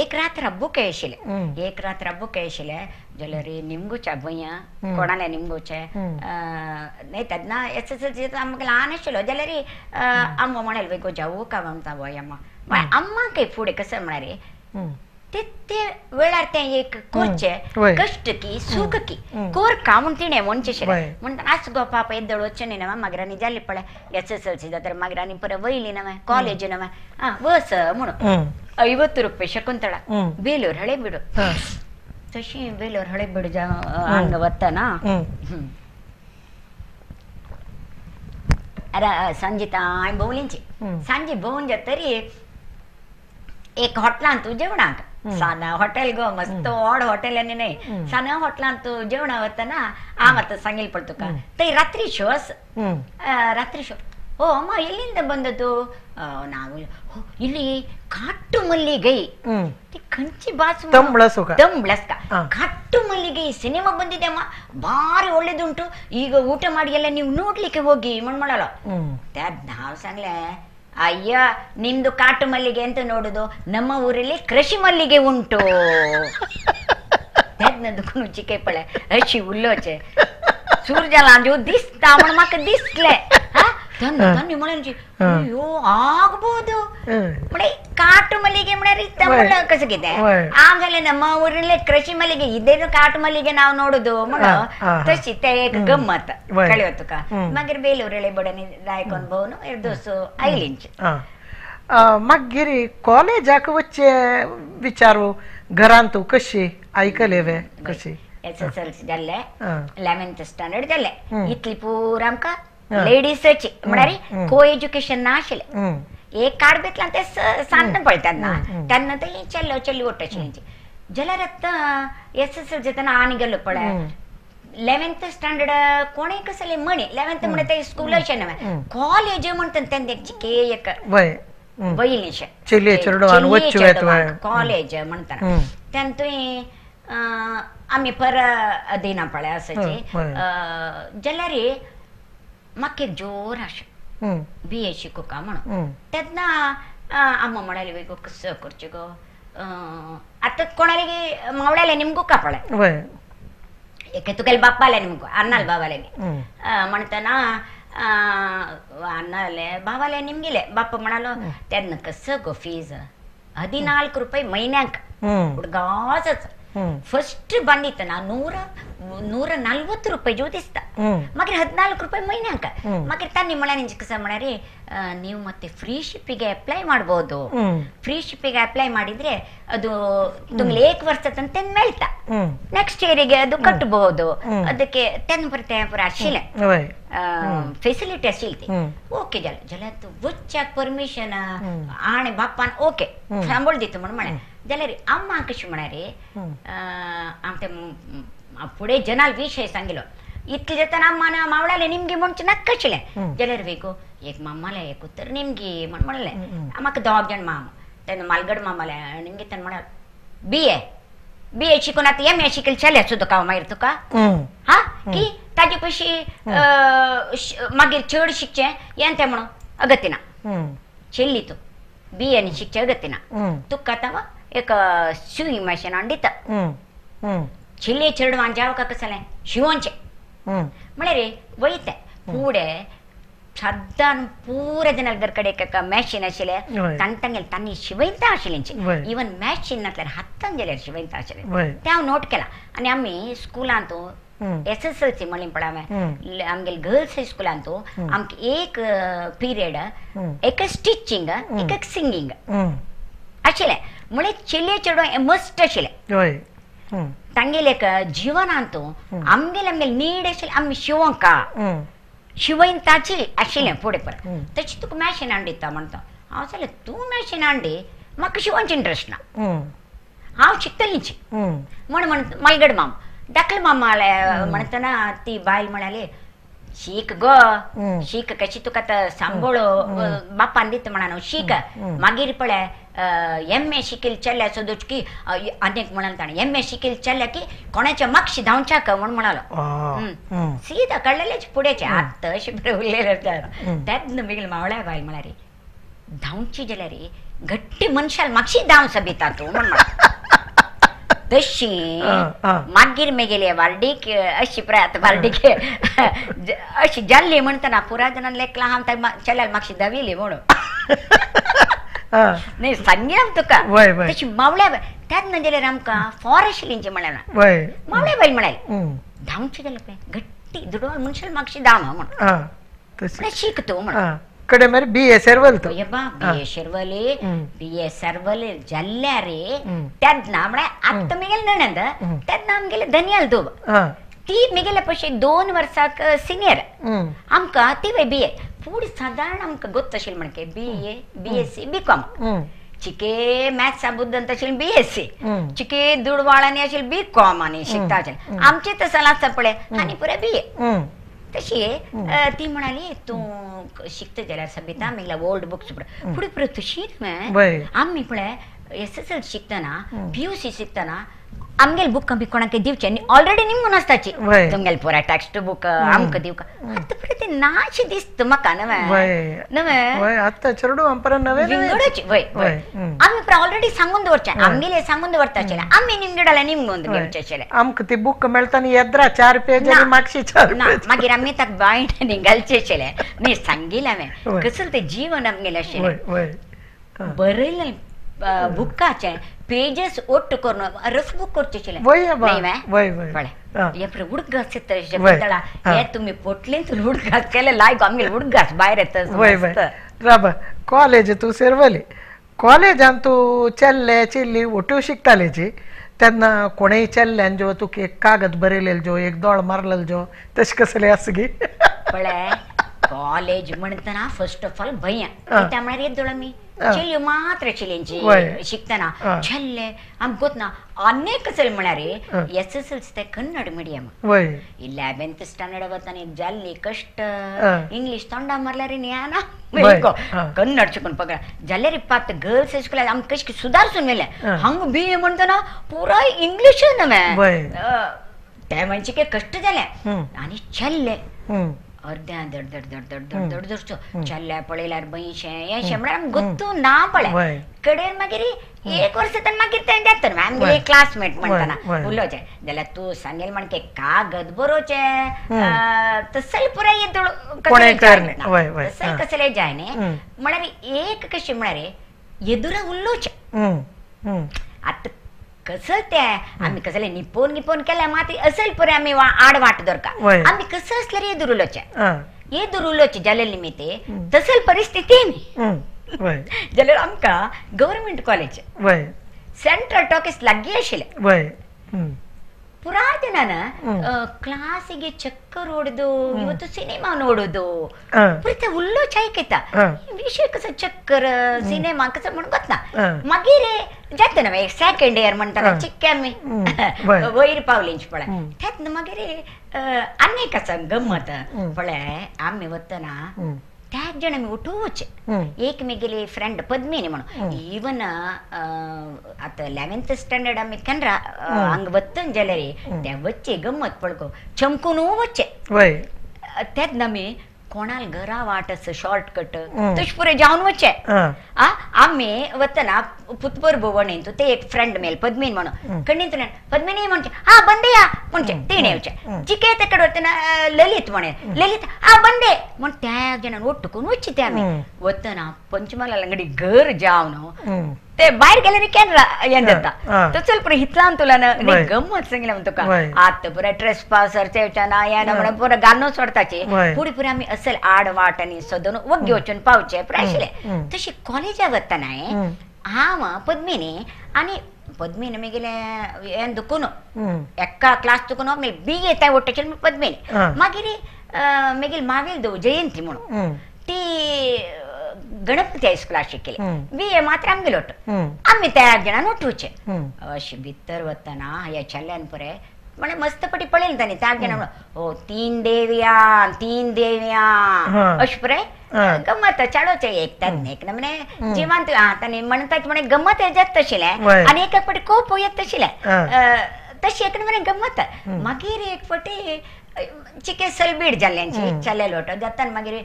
एक रात्र बुक आशिल्लें एक रात्र बुक आशिल्लें जाल्यार निमगोच्या भंया कोणाले निमगोचे न्हय तेन्ना एस एस एल सी आमकां ल्हान आशिल्लो जाल्यार आम्मा म्हणाले वय गो जावू का म्हणटा वय अम्मा अम्माक फुडें कसं म्हळ्यार ते ते वेळार तें एक करचें कश्ट की सूख की कोर का म्हूण तिणें म्हणचें आशिल्लें म्हणटा आस गो पापा येद्दोळ वचचें न्ही न्हय मागीर आनी जालें पळय एस एस एल सी जाता मागीर आनी परत वयली न्हय कॉलेज न्हय आं वस म्हणून 50 रुपये शकुंतळा बेलूर हळेबीड तशी बेलूर हळेबीड हांगा वतना सांजे हांवें भोंवलींची सांजे भोंवन जातरी एक हॉटेलांत जेवणाक साना हॉटेल गो मस्त व्हड हॉटेल आनी न्हय साना हॉटेलांत जेवणा वतना हांव आतां सांगील पळय तुका थंय रात्री शो आसा ರಾತ್ರಿ ಶೋ ಓ ಅಮ್ಮ ಎಲ್ಲಿಂದ ಬಂದದ್ದು ನಾವು ಇಲ್ಲಿ ಕಾಟು ಮಲ್ಲಿಗೈ ಕಂಚಿ ಬಾಸು ತಂಬ್ಳಸ್ಕ ಕಾಟು ಮಲ್ಲಿಗೈ ಸಿನಿಮಾ ಬಂದಿದೆ ಅಮ್ಮ ಭಾರಿ ಒಳ್ಳೇದುಂಟು ಈಗ ಊಟ ಮಾಡಿ ಎಲ್ಲ ನೀವು ನೋಡ್ಲಿಕ್ಕೆ ಹೋಗಿ ಮಣ್ಮಳಲ್ಲ ನಾವು ಸಂಗ್ಲೆ ಅಯ್ಯ ನಿಮ್ದು ಕಾಟು ಮಲ್ಲಿಗೆ ಅಂತ ನೋಡುದು ನಮ್ಮ ಊರಲ್ಲಿ ಕೃಷಿ ಮಲ್ಲಿಗೆ ಉಂಟು ಚಿಕ್ಕೆ ಪಳೆ ಅಶಿ ಉಲ್ಲೋಚೆ सूर्याला दिसता म्हण म्हाका दिसले ತನ್ನಿ म्हणून ಅಯ್ಯೋ ಆಗ್ಬೋದು म्हणे ಕಾಟು ಮಲ್ಲಿಗೆ म्हळ्यार ಕಸಗಿದೆ ಆಮೇಲೆ ನಮ್ಮ ಊರಲ್ಲಿ ಕೃಷಿ ಮಲ್ಲಿಗೆ ಇದೇನು ಕಾಟು ಮಲ್ಲಿಗೆ ನಾವು ನೋಡುದು म्हणून तशी ते एक गम्मत कळ्यो तुका मागीर बेलूर बडनी दायकोन भोवन दोसो आयलींच मागीर कॉलेजाक वच्चे विचारू घरांत तूं कशी आयकले वे कशी एस एस एल सी जाल्ले 11th standard जाल्ले इतली पूरा आमकां लेडीसाची म्हळ्यार को एज्युकेशन ना आशिल्लें एक कार्ड भेटला ते सान्न पळय तेन्ना तेन्ना ते चेल्लो चेल्ली ओट्टाशिल्ली जाल्यार आतां एस एस एल जातना आनी गेलो पळय 11th standard कोणे कसले म्हणे 11th म्हणे ते स्कूल अशें न्हय कॉलेज म्हणटा तेन्ना चिके एक वयलेशें कॉलेज म्हणटा तेन्ना तुवें आमी पर दिना पळय आसाची जाल्यार म्हाका एक जोर आशा बी ए शिकूका म्हणून तेन्ना अम्मा म्हणाली गो कसं करचें गो आतां कोणाले मावळ्याले निमगुका पळय एके तुगेले बाप्पाले निमगो अण्णाले बाबाले म्हणटना अण्णाले बाबाले निमगिले बाप्पा म्हणालो तेन्ना कसं गो फीज 14 रुपये म्हयन्याक हुडगाचच फस्ट ಬಂದಿತ್ತನ 140 ರೂಪಾಯಿ ಜ್ಯೋತಿಸ್ತ ಮಗರ್ 14 ರೂಪಾಯಿ ಮಹಿನ್ಯಾಕ ಮಗರ್ ತನ್ನಿ ಮಳ ಕಸ ಮಾಡ್ಯಾರಿ ನೀವು ಮತ್ತೆ ಫ್ರೀ ಶಿಪ್ಪಿಗೆ ಅಪ್ಲೈ ಮಾಡ್ಬೋದು ಫ್ರೀ ಶಿಪ್ಪಿಗೆ ಅಪ್ಲೈ ಮಾಡಿದ್ರೆ ಅದು ತಿಂಗಳು ಏಕ್ ವರ್ಷ ತಂತ ಮೇಳ್ತಾ ನೆಕ್ಸ್ಟ್ ಇಯರಿಗೆ ಅದು ಕಟ್ಟಬಹುದು ಅದಕ್ಕೆ ತೆನ್ ಬರುತ್ತೆ ಪುರ ಅಶಿಲೆ ಫೆಸಿಲಿಟಿ ಅಶಿಲ್ತಿ ಓಕೆ ಜಲ ಜಲತ್ತು ಬುಚ್ಚಾಕ್ ಪರ್ಮಿಷನ್ ಆಣೆ ಬಾಪಾನ್ ಓಕೆ ಸಂಬಳದಿತ್ತು ಮಣ जाल्यार अम्मा कशी म्हणारी आमचे फुडें जनाल विशय सांगिलो इतले जातना अम्मान मावळाले निमगी म्हणचे नाका आशिल्लें जाल्यार वेगो एक मामाले एक उतर निमगी म्हण म्हणलें म्हाका दोग जाण माम तेन्ना मालगड मामाले निमगी तेन्ना म्हणाल बी ए बी ए शिकून आतां एम ए शिकले चले सुद्दां हांव मागीर तुका हा की ताजे पयशी मागीर चड शिकचें येन तें म्हणून अगतीना चेल्ली तूं बी ए शिकचें अगतीना तुका आतां एक शिवई मशीन हाडून दिता चिल्ले चेडवान जावका कसलें शिवोनचें म्हळ्यार वयता फुडें सद्दां पुरा जनां कडेन एक मॅशीन आशिल्लें तांणी तांगेलें तांणी शिवयता आशिल्लें इवन मॅशीन नासल्यार हातान जाल्यार शिवयता आशिल्लें तें हांव नोट केलां आनी आमी स्कुलांत एस एस एल सी म्हणली पळय हांवें आमगेले गर्ल्स हायस्कुलांत आमकां एक पिरियड एक स्टिचींग एक सिंगींग आशिल्लें म्हळ्यार चेले चेडूं मस्ट आशिल्लें तांगेले जिवनांत आमगेले आमगेले नीड आशिल्लें आमी शिवोंका शिवयताची आशिल्लें फुडें परत तशें तुका मॅशीन हाडून दिता म्हणटा हांव सांगलें तूं मॅशीन हाडून म्हाका शिवोंचे इंट्रस्ट ना हांव शिकतलीच म्हण म्हण मालगड माम धाकले मामाले म्हणटना ती बायल म्हणाली शीक गो शीक कशी तुका आतां सांबळ बापान दिता म्हणा न्हू शीक मागीर पळय एम ए शिकील चेल्या सुद्दां की आनी एक म्हणाल ताणें एम ए शिकील चेल्या की कोणाच्या मागशी धांवच्याक म्हण म्हणालो सीधा कळलेलेच फुडेचे आतां अशें बरें उरलेलें तेन्ना मागीर मावळ्या बायल म्हळ्यार धांवची जाल्यार घट्टी मनशाल मागशी धांव सबिता तूं म्हण म्हणा तशी मागीर मेगेले वार्डीक अशी प्राय वार्डीक अशी जाल्ली म्हणटना पुराय जाणां लेखला हांव चेल्यार मागशी धांविल्ली म्हणून न्ही सांगया तुका तशी मावळ्या तेन्ना जाल्यार आमकां फॉर आशिल्ली म्हळ्यार मावळ्या बायल म्हळ्यार धांवची जाल्यार पळय घट्टी दुडवान मनशाल मागशी धांव म्हणून शीक तूं म्हणून ಕಡೆ ಮೇಲೆ ಬಿ ಎ ಸರ್ವಲ್ ಬಿ ಎ ಶೆರ್ವಲಿ ಬಿ ಎ ಸರ್ವಲ್ ಜಲ್ಲಾರಿ तेन्ना म्हळ्यार आतां मेगेले नणंद तेन्ना आमगेले धनियाल दोब ती मेगेले पयशे 2 वर्साक सिनियर आमकां ती बी ए पूण सादारण आमकां गोत्त आशिल्लें म्हणके B A B S C B com चिके मॅथ्सा बुद्दंत आशिल्लें बी एस सी चिके दुडवाळांनी आशिल्लें बी कॉम आनी शिकता आशिल्लें आमचें तसलें आसता पळय आनी पुराय बी ए तशी ती म्हणाली तूं शिकता जाल्यार सबिता मेगल्या ओल्ड बुक्स फुडें पुरो तशी न्हय आमी पळय एस एस एल शिकतना पी you see शिकतना आमगेले बूक आमी कोणाक दिवचे आनी ऑलरेडी निमगून आसताची तुमगेले पुराय टेक्स्ट बूक आमकां दिवका आतां पुरो तें नाशें दिसता म्हाका नवें नवें आतां चेडूं आमकां नवें विंगडच वय वय आमी पुराय ऑलरेडी सांगून दवरचें आमगेले सांगून दवरता आशिल्लें आमी निमगेडाले निमगून घेवचें आशिल्लें आमकां ती बूक मेळटा न्ही येद्रा 4 पेज आनी मागशी 4 पेज मागीर आमी ताका बायंड घालचें आशिल्लें न्ही सांगिल्लें हांवें कसलें तें जीवन आमगेलें आशिल्लें बरयलें बुकाचें पेजेस ಒಟ್ಟು करून रफ बुक करचे आशिल्लें पळय हे पळय उडघास येता हे तुमी पोटलेंतून उडघास केले लायक आमगेले उडघास भायर येता राबा कॉलेज तूं सेरवली कॉलेजान तूं चेल्ले चेल्ली ಒಟ್ಟು शिकतालेची तेन्ना कोणेय चेल्ल्यान जो तुका एक कागद बरयलेलो जो एक दोळ मारलेलो जो तशें कसलें आसा गी पळय कॉलेज म्हणतना फर्स्ट ऑफ ऑल भंय त्या म्हळ्यार येदोळ आमी चलयो मात्र चलयांची शिकतना छल्ले आमकां गोतना अनेक चल म्हळ्यार एस एस एल सी ते कन्नड मिडियम इलेवेंथ स्टँडर्ड वतना एक जाल्ली कश्ट इंग्लीश तोंडा मारल्यार न्याना कन्नड शिकून पकड जाल्यार पात गर्ल्स हायस्कुलाक आमकां कशें सुदारसून मेलें हांगा बी ए म्हणटना पुराय इंग्लीश नवें ते म्हणजे कश्ट जालें आनी चल्ले अर्द्या धड धड धड धड धड धड धरचो चल्ल्या पळयल्यार बयशें हें म्हळ्यार आमकां गोत्तू ना पळय कडेन मागीर एक वर्स तर मागीर तें जाता आमगेले क्लासमेट म्हणटना उलोवचें जाल्यार तूं सांगेल म्हणके कागद बरोवचें तसले पुराय तसले कसले जाय न्ही म्हळ्यार एक कशें म्हळ्यार येदुरा उलोवचें आतां कसं ते आमी कसले निपोवन गिपोवन केल्या मात असल पुराय आमी आड वाट दवरता आमी कसं असल्यार येदूर उलोवचें येदूर उलोवचें जाले निमित्ते तसल परिस्थिती न्ही जाल्यार आमकां गव्हर्मेंट कॉलेज सेंट्रल टॉकीज लागीं आशिल्लें ಪುರಾತನ ಕ್ಲಾಸಿಗೆ ಚಕ್ಕರ್ ಹೊಡೆದು ಇವತ್ತು ಸಿನಿಮಾ ನೋಡೋದು ಪುರತ ಉಲ್ಲೋ ಚಾಯ್ಕಿತ ವಿಷಯ ಕಸ ಚಕ್ಕರ್ ಸಿನಿಮಾ ಕಸ म्हणून ಗೊತ್ತಾ मागीर जाता ना सेकंड इयर म्हणटा चिक्के आमी वयर पावलींच पळय तेन्ना मागीर आनी कसा गम्मत पळय आमी वतना त्याच जण आमी उठोवचे एक मेगेली फ्रेंड पद्मिनी म्हणून इवन आतां इलेवेंथ स्टँडर्ड आमी केन्ना हांगा वतन जाल्यार ते वच्चे गम्मत पळको चमकून वच्चे तेन्ना आमी कोणाल घरा वाट आसा शॉर्टकट तशें पुरे जावन वच्चे आमी वतना पुतपर भोवण ते एक फ्रेंड मेल पद्मिनी म्हणून कण्णींतल्यान पद्मिनी म्हणचे हा बंदे या म्हणचे तिणें येवचें जिके तेकडे वतना ललित म्हणे ललित हा बंदे म्हण त्या जणान ಒಟ್ಟುಕೊಂಡು वच्चे ते आमी वतना पंचमला अंगडी घर जावन ते भायर गेल्यार केन्ना हें जाता तो चल पुरो हितलान तुला गम्मत सांगलें म्हण तुका आतां पुराय ट्रेस पासर ना हें ना म्हणून पुरो घालून सोडताचे फुडें पुराय आमी असल आड वाट आनी सदन वग्गी वचून पावचे पुराय आशिल्लें तशी कॉलेजाक वतना हांव पद्मिनी आनी पद्मिनी मागीर हें दुखून एका क्लास दुखून मागीर बी ए थंय वट्टेचे पद्मिनी मागीर मागीर मावेल दो जयंती म्हणून ती गणपती हायस्कुलाक शिकले बी ए मात्र आमगेलो आमी त्या जाणान उठोवचे अशें भितर वतना ह्या चल्यान पळय म्हळ्यार मस्तपटी पळयलें तांणी त्या जाणां म्हणून ओ तीन देवयां तीन देवयां अशें पळय गम्मत चाळोवचें एक तांणी एक नमने जिवांत तांणी म्हणटात म्हणे गम्मत येत तशिल्लें आनी एक फावटी कोप येत तशिल्लें तशी एक नमने गम्मत मागीर एक फावटी चिके सलबीड जाल्ल्यांची चले लोट जाता मागीर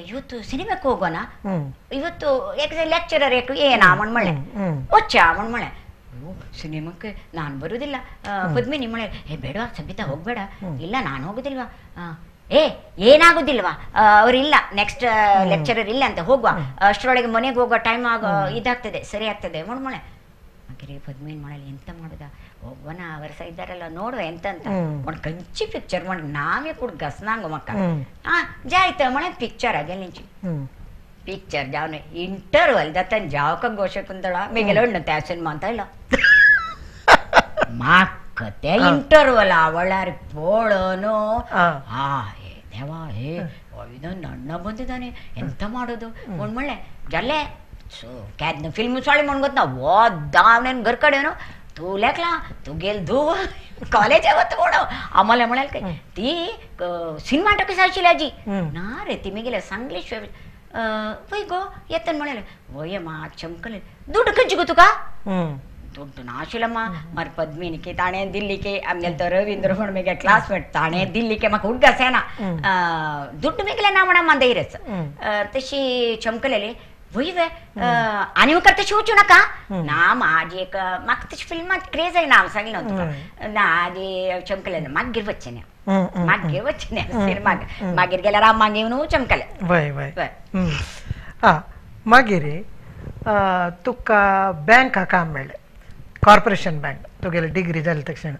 ಇವತ್ತು ಸಿನಿಮಾಕ್ಕೆ ಹೋಗೋಣ ಇವತ್ತು ಯಾಕಂದ್ರೆ ಲೆಕ್ಚರರ್ ಯಾಕೆ ಏನ ಅವನ್ ಮಳೆ ಒಚ್ಚ ಅವನ್ ಮಳೆ ಸಿನಿಮಾಕ್ಕೆ ನಾನು ಬರುವುದಿಲ್ಲ ಪದ್ಮಿನಿ ಮಳೆ ಏ ಬೇಡವಾ ಸಬಿತಾ ಹೋಗ್ಬೇಡ ಇಲ್ಲ ನಾನು ಹೋಗುದಿಲ್ವಾ ಏ ಏನಾಗುದಿಲ್ವಾ ಅವ್ರಿಲ್ಲ ನೆಕ್ಸ್ಟ್ ಲೆಕ್ಚರರ್ ಇಲ್ಲ ಅಂತ ಹೋಗುವ ಅಷ್ಟರೊಳಗೆ ಮನೆಗೆ ಹೋಗೋ ಟೈಮ್ ಆಗೋ ಇದಾಗ್ತದೆ ಸರಿ ಆಗ್ತದೆ ಮೊಳೆ ಮಾಗಿರಿ ಪದ್ಮಿನಿ ಮಾಡಲಿ ಎಂತ ಮಾಡುದ ಹೋಗುವನ ವರ್ಷ ಇದ್ದಾರಲ್ಲ ನೋಡುವ ಎಂತ ಅಂತ ಒಂದು ಕಂಚಿ ಪಿಕ್ಚರ್ ಮಾಡಿ ನಾವೇ ಕೂಡ ಗಸ್ನಾಂಗ ಮಕ್ಕ ಹಾ ಜಾಯ್ತ ಮಳೆ ಪಿಕ್ಚರ್ ಆಗಲ್ಲ ನಿಂಚಿ ಪಿಕ್ಚರ್ ಜಾವನೆ ಇಂಟರ್ವಲ್ ದತ್ತನ್ ಜಾವಕ ಘೋಷ ಕುಂದಳ ಮೇಗೆಲ್ಲ ಉಂಟು त्या ಸಿನಿಮಾ ಅಂತ ಇಲ್ಲ ಮಾಕತೆ ಇಂಟರ್ವಲ್ ಅವಳಾರಿ ಪೋಳನು ಹಾ ಹೇ ದೇವಾ ಹೇ ಇದೊಂದು ಅಣ್ಣ ಬಂದಿದ್ದಾನೆ ಎಂತ ಮಾಡೋದು ಒಂದ್ಮಳೆ ಜಲ್ಲೆ ಸೊ ಕ್ಯಾದ್ನ ಫಿಲ್ಮ್ ಸಾಳಿ म्हणगोत ना ಓದ್ದಾವನೇನು घरकडे कडेन तू लेखला तू गेल धू कॉलेज होत आम्हाला म्हणाल काय ती सिनेमा टाकीस आशिल्ली आजी ना रे ती मी गेले सांगली वय गो येतन म्हणाले वय मा चमकले दुड्ड खंयची गो तुका ದುಡ್ಡು ನಾಶಿಲಮ್ಮ ಮರ್ ಪದ್ಮಿನಿಕೆ ತಾಣೆ ದಿಲ್ಲಿಕೆ ಆಮೇಲೆ तो ರವೀಂದ್ರ म्हण मेगे क्लासमेट ताणे दिल्लीके म्हाका उडगास येना दुड्ड मेगले ना म्हणा मांदा इरेच तशी चमकलेली वय आनी मुखार तशी वचूं नाका ना म्हाजी एक म्हाका तशी फिल्मांत क्रेज आहे ना हांव सांगलें न्हू तुका ना आजी चमकले ना मागीर वचचें न्ही मागीर वचचें न्ही सिनेमाक मागीर गेल्यार आमांग येवन चमकले वय वय आं मागीर तुका बँका काम मेळ्ळें कॉर्पोरेशन बँक तुगेली डिग्री जाली तक्षण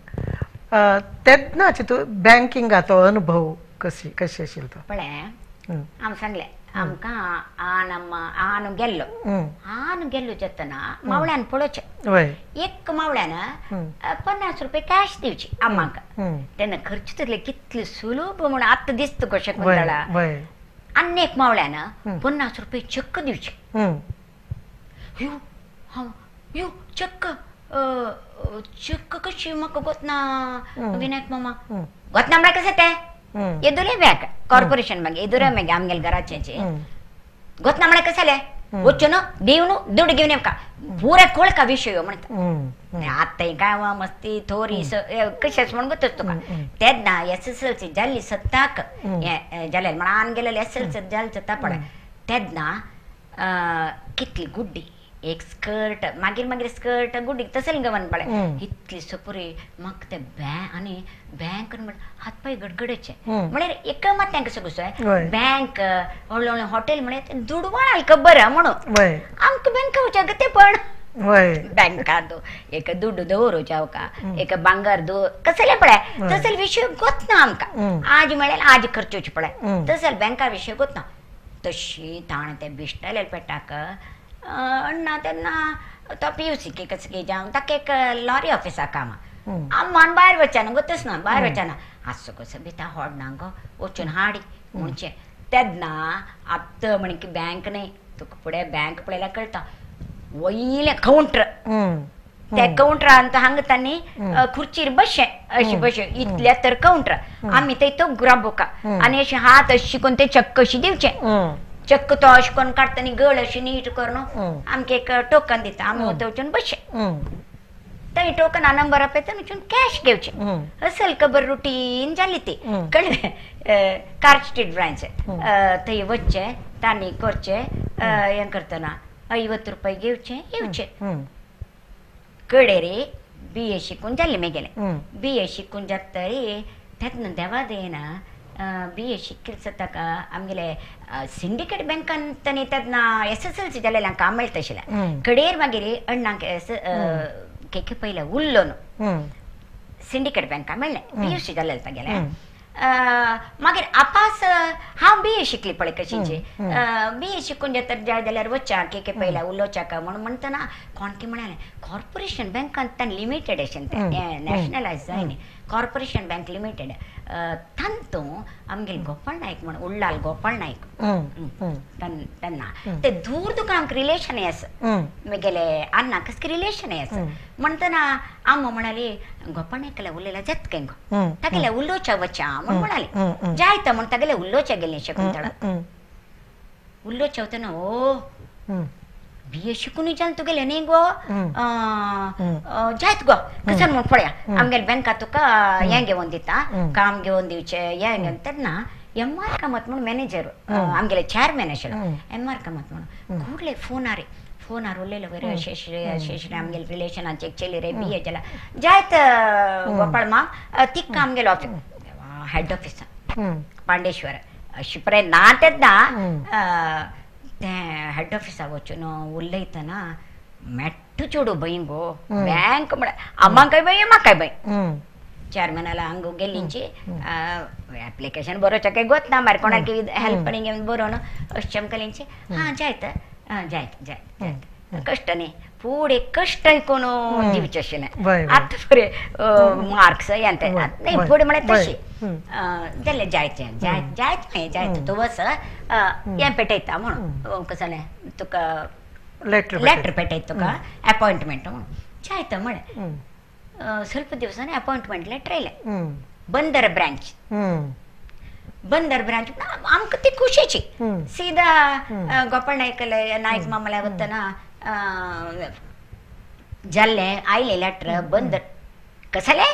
तेन्नाच तूं बँकिंगाचो अनुभव कशी कशी आशिल्लो तो पळय हांव सांगलें आमकां आन आन गेल्लो आन गेल्लो जातना मावळ्यान पळोवचें एक मावळ्यान 50 रुपये कॅश दिवची आम्माक तेन्ना खर्च तसले कितले सुलभ म्हणून आतां दिसता कशें कुंतळा आनी एक मावळ्यान 50 रुपये चक्क दिवचे यो हांव यो चक्क चक्क कशी म्हाका गोतना विनायक मामा गोतना म्हळ्यार कशें तें येदुरे बँक कॉर्पोरेशन बँक येदुरे बँक आमगेले घराचें गोतना म्हळ्यार कशें जालें वचून दिवन दुड घेवन येवका पुरे कोळका विशय म्हणटा आतां काय मस्ती थोरी कशें म्हण गोतच तुका तेन्ना एसएसएलसी जाल्ली सत्ताक जालें म्हण आन गेलेले एसएलसी जालें सत्ता पळय तेन्ना कितली गुड्डी एक स्कर्ट मागीर मागीर स्कर्ट गुड्डी तसलें गवन पळय इतली सपुरी म्हाका तें बँक आनी बँक म्हण हात पांय गडगडचे म्हळ्यार एका मात तांकां सगळो बँक व्हडलें व्हडलें हॉटेल म्हळ्यार दुडवाळ खबर म्हणून आमकां बँका वचूंक तें पण बँकांत एक दुड्डू दवरूच्या का एक भांगर दवर कसलें पळय तसले विशय गोतना आमकां आज म्हळ्यार आज खर्च वचचे पळय तसले बँका विशय गोतना तशी ताणें तें बिश्टले पेटाक अण्णा तेन्ना तो पीयूसी के कसके जावन ताका एक लॉरी ऑफिसाक काम अम्मान भायर वचना गोतच ना भायर वचना आसो कसो बी ता होडना गो वचून हाडी म्हणचें तेन्ना आतां म्हण की बँक न्हय तुका फुडें बँक पळयल्यार कळटा वयलें कावंटर त्या कावंटरान हांगा तांणी खुर्चीर बशें अशें बशें इतल्या तर कावंटर आमी थंय तो गुराबोका आनी अशें हात अशी करून ते चक्क अशी दिवचें चक्क तो अशें करून काडटा आनी गळ अशी नीट करून आमकां एक टोकन दिता आमी वता वचून बशें थंय टोकना नंबर आपयता वचून कॅश घेवचें असल खबर रुटीन जाली ती कळ्ळें कार स्ट्रीट ब्रांच थंय वचचें तांणी करचें हें करतना 50 रुपये घेवचें येवचें कडे रे बी ए शिकून जालें मागेलें बी ए शिकून जातरी तेन्ना देवा देना बी ए शिकिल्ले ताका आमगेले सिंडिकेट बँकान तांणी तेन्ना एसएसएलसी जालें काम मेळटा आशिल्लें कडेर मागीर अण्णाक केके पयलें उरलो न्हू सिंडिकेट बँका मेळ्ळें पीयूसी जालें तागेलें मागीर आपास हांव बी ए शिकली पळय कशीची बी ए शिकून जाता जाय जाल्यार वच्या के पयल्या उलोवच्या म्हणून म्हणटना कोण की म्हणालें कॉर्पोरेशन बँकान तांणी लिमिटेड अशें तें नॅशनलायज जाय न्ही कॉर्पोरेशन बँक लिमिटेड तांतू आमगेले गोपाळ नायक म्हण उल्लाल गोपाळ नायक तेन्ना ते दूर तुका आमकां रिलेशन आसा मागेले अण्णा कसके रिलेशन आसा म्हणटना आम्मा म्हणाली गोपाळ नायकाले उलयल्या जाता काय गो तागेले उलोवच्या वच्या म्हण म्हणाली जायता म्हण तागेले उलोवच्या गेले शकुंतळा उलोवच्या वतना ओ बी ए शिकून जावन तुगेले न्ही गो जायत गो कशें म्हण पळया आमगेले बँका तुका हें घेवन दिता काम घेवन दिवचें हें घेवन तेन्ना एम आर कामत म्हण मॅनेजर आमगेले चॅरमॅन आशिल्लो एम आर कामत म्हणून कुडले फोनार फोनार उलयलो बरें अशें अशें अशें अशें आमगेले रिलेशनाचे एक चली रे बी ए जाला जायत गोपाळ माम तिका आमगेलो ऑफिस हेड ऑफिसा पांडेश्वर अशी पर्यंत ना तेन्ना तें हेड ऑफिसा वचून उलयतना मेट्टू चेडूं भंय गो बँक म्हळ्यार आम्माकय भंय म्हाकाय भंय चॅरमॅनाला हांग गेल्लींची एप्लिकेशन बरोवचें काय गोत ना मागीर कोणाक हेल्प घेवन बरोवन अशें आमकां लिंची हां जायत जायत जायत जायत कश्ट न्ही फुडें कश्ट कोण दिवचें आशिल्लें आतां बरें मार्क्स हें तें न्ही फुडें म्हळ्यार तशी जालें जायत जायत जायत न्ही जायत तूं वच हें पेटयता म्हणून कशें जालें तुका लेटर पेटयता तुका एपॉयंटमेंट म्हणून जायत म्हळें ಸ್ವಲ್ಪ दिवसांनी अपॉइंटमेंट लेटर आयलें बंदर ब्रांच बंदर ब्रांच आमकां ती खुशीची सीधा गोपाळ नायकले नायक मामाले वतना जाल्लें आयलें लेटर बंदर कसलें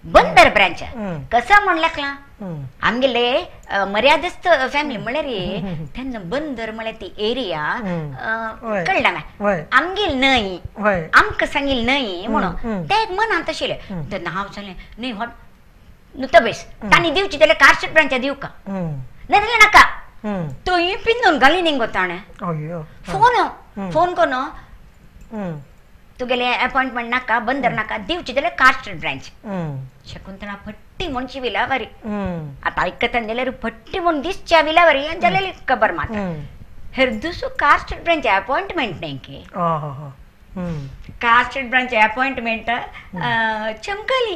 बंदर ब्रांच कसं म्हण लागला आमगेले मर्यादस्थ फॅमिली म्हळ्यार तेन्ना बंदर म्हळ्यार ती एरिया कळ्ळा आमगेल न्हय आमकां सांगिल्लें न्हय म्हणून ते एक मनांत आशिल्लें तेन्ना हांव सांगलें न्हय हो नुतो बेस तांणी दिवची जाल्यार कार्शेट ब्रांचा दिवं का ना जाल्यार नाका थंय पिंदून घाली न्ही गो ताणें फोन फोन करून तुगेले अपॉइंटमेंट नाका बंदर नाका दिवची जाल्यार कार्स्टेड ब्रांच शकुंतला फट्टी पट्टी म्हणची विलावारी आता ऐकताना जाल्यार पट्टी म्हूण दिसच्या विलावारी जाल्यार खबर माता हेर दुसरो कास्टेड ब्रांच अपॉइंटमेंट नाही की कास्टेड ब्रांच अपॉइंटमेंट चमकली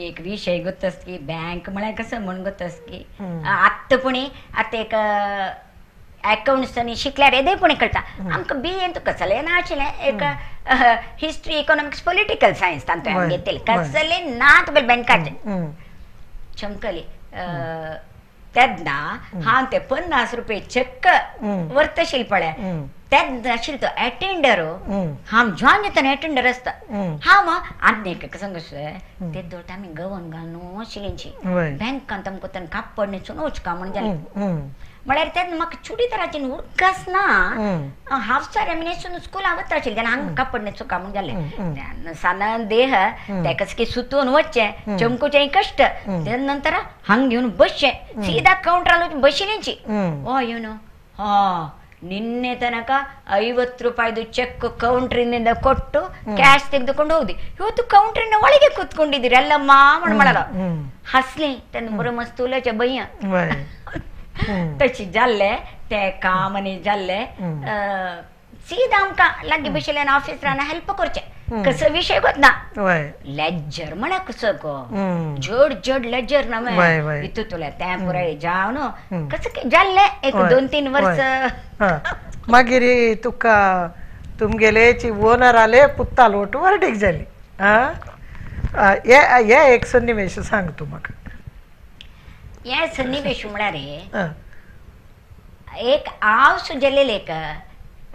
एक विषय गोतस की बँक म्हळ्यार कसं म्हण गोतस की आत्ता पुणे आतां एक अकाउंट्स आनी शिकल्यार येदे पुणे कळटा आमकां बी एन कसलें ना आशिल्लें एक हिस्ट्री इकॉनॉमिक्स पॉलिटिकल सायन्स तांतूं आमी घेतलें कसलें ना तुगेलें बँकाचें चमकली तेन्ना हांव ते 50 रुपये चक्क व्हरतशील पळय तेन्ना आशिल्लो तो अटेंडर हांव जॉयन जातना अटेंडर आसता हांव आनी एक सांग ते दोट आमी गवन घालून आशिल्लींची बँकान आमकां कापड न्हेसून वचका म्हण जालें म्हळ्यार तेन्ना म्हाका चुडीदाराची उडकास ना हाफ सारी आमी न्हेसून स्कुलाक वता आशिल्लें तेन्ना हांगा कापड न्हेसूं का म्हूण जालें सादारण देह तेका की सुतून वचचें चमकुचें कश्ट तेन्ना नंतर हांग घेवन बसचें सीधा कावंटरार बशिल्लींची हय येवन हा ನಿನ್ನೆ ತನಕ 50 ರೂಪಾಯಿದು ಚೆಕ್ ಕೌಂಟ್ರಿನಿಂದ ಕೊಟ್ಟು ಕ್ಯಾಶ್ ತೆಗೆದುಕೊಂಡು ಹೋದಿ, ಇವತ್ತು ಕೌಂಟ್ರಿನ ಒಳಗೆ ಕೂತ್ಕೊಂಡಿದ್ದೀರಿ ಅಲ್ಲಮ್ಮ ಮಾಡಲ್ಲ हसली तेन्ना बरो मस्त उलोवचें भंय तशी जाल्लें तें काम आनी जाल्लें सीधा आमकां लागीं बशिल्ल्यान ऑफिसरान हेल्प करचें कसो विशय ना लेजर म्हळ्यार कसो गो जड जड लेजर ना हितूंतलें तें पुराय जावन कसं जाल्लें एक 2-3 वर्स. मागीर तुका तुमगेलेची ओनर आले पुत्ताल ओट वरडीक जाली हे एक सन्निवेश सांग तूं म्हाका. हे सन्निवेश म्हळ्यार एक हांव सुजलेलें एक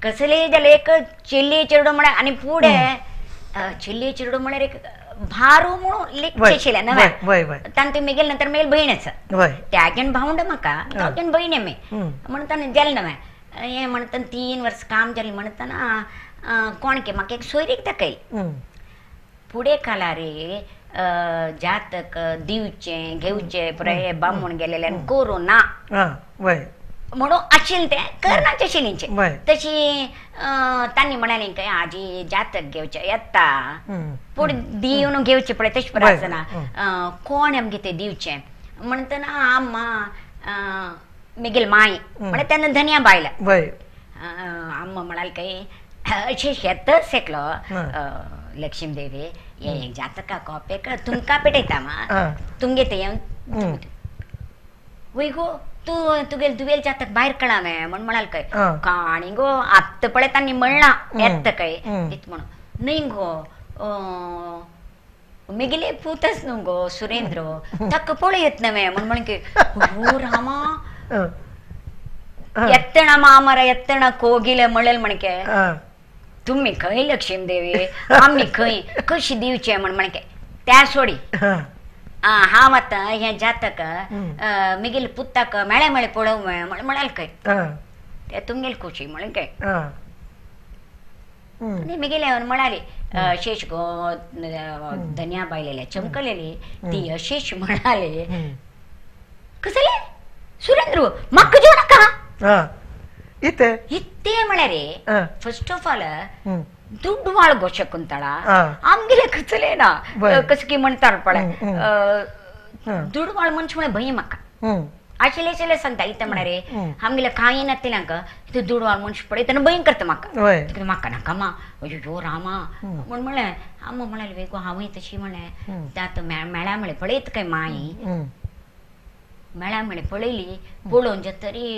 कसलें जालें एक चिल्ली चेडूं म्हळ्यार आनी फुडें चिल्ली चेडूं म्हळ्यार एक भारू म्हणून लेखचें आशिल्लें नवें तांतूं मेगेले नंतर मेगेली भयण आसा त्यागेन भावंड म्हाका तागेन भयण मे म्हणून ताणें जालें नवें हें म्हणटना 3 वर्स काम जालें म्हणटना कोण के म्हाका एक सोयरीक दाखयली फुडें कालार जातक दिवचें घेवचें पुराय बामूण गेलेल्यान कोरोना म्हणून आशिल्लें तें करनाचें आशिल्लें तशी तांणी म्हणालें काय आजी जातक घेवचें येता पूण दिवन घेवचें पळय तशें पळय आसना कोण आमगे तें दिवचें म्हणटना आम्मा मेगेली माय म्हळ्यार तेन्ना धनया बायला आम्मा म्हणाल काय अशें शेतच एकलो लक्ष्मी देवी हे जातका कॉपेक तुमकां पेटयता मा तुमगे तें येवन वय गो तूं तुगेले दुवेल जातक भायर कळा म्हण म्हणाल काय काणी गो आत्तां पळय तांणी म्हणलां येता काय तित म्हणून न्हय गो मेगेले पूतच न्हू गो सुरेंद्र ताका पळयत नवें म्हण म्हण की हो रामा ಎತ್ತಣ ಮಾಮರ ಎತ್ತಣ ಕೋಗಿಲೆ म्हणलें म्हणके तुम्ही खंय लक्ष्मी देवी आमी खंय कशी दिवचे म्हण म्हणके त्या सोडी हांव आतां हें जातक मेगेले पुताक मेळे मेळे पळोवं म्हण म्हणाल खंय ते तुमगेले खुशी म्हणलें काय आनी मेगेले म्हणाली अशेश गो धन्या बायलेल्या चमकलेली ती अशेश म्हणाली कसले सुरेंद्र म्हाका जेव नाका इते इते म्हळ्यार फर्स्ट ऑफ ऑल दुड्ड वाळ गो शकुंतळा आमगेले कसले ना कसं की म्हणटार पळय दुडवाळ मनश म्हळ्यार भंय म्हाका आशिल्ले आशिल्ले सांगता इते म्हळ्यार आमगेले कांय नातिल्यांक इतू दुडवाळ मनश पळय तेन्ना भंय करता म्हाका म्हाका नाका मा अयो रामा म्हण म्हणलें आम्मा म्हणाले वेगो हांवूय तशी म्हणलें तें आतां मेळ्ळा म्हळें पळयत काय माई मेळ्ळा म्हळें पळयली पळोवन जातरी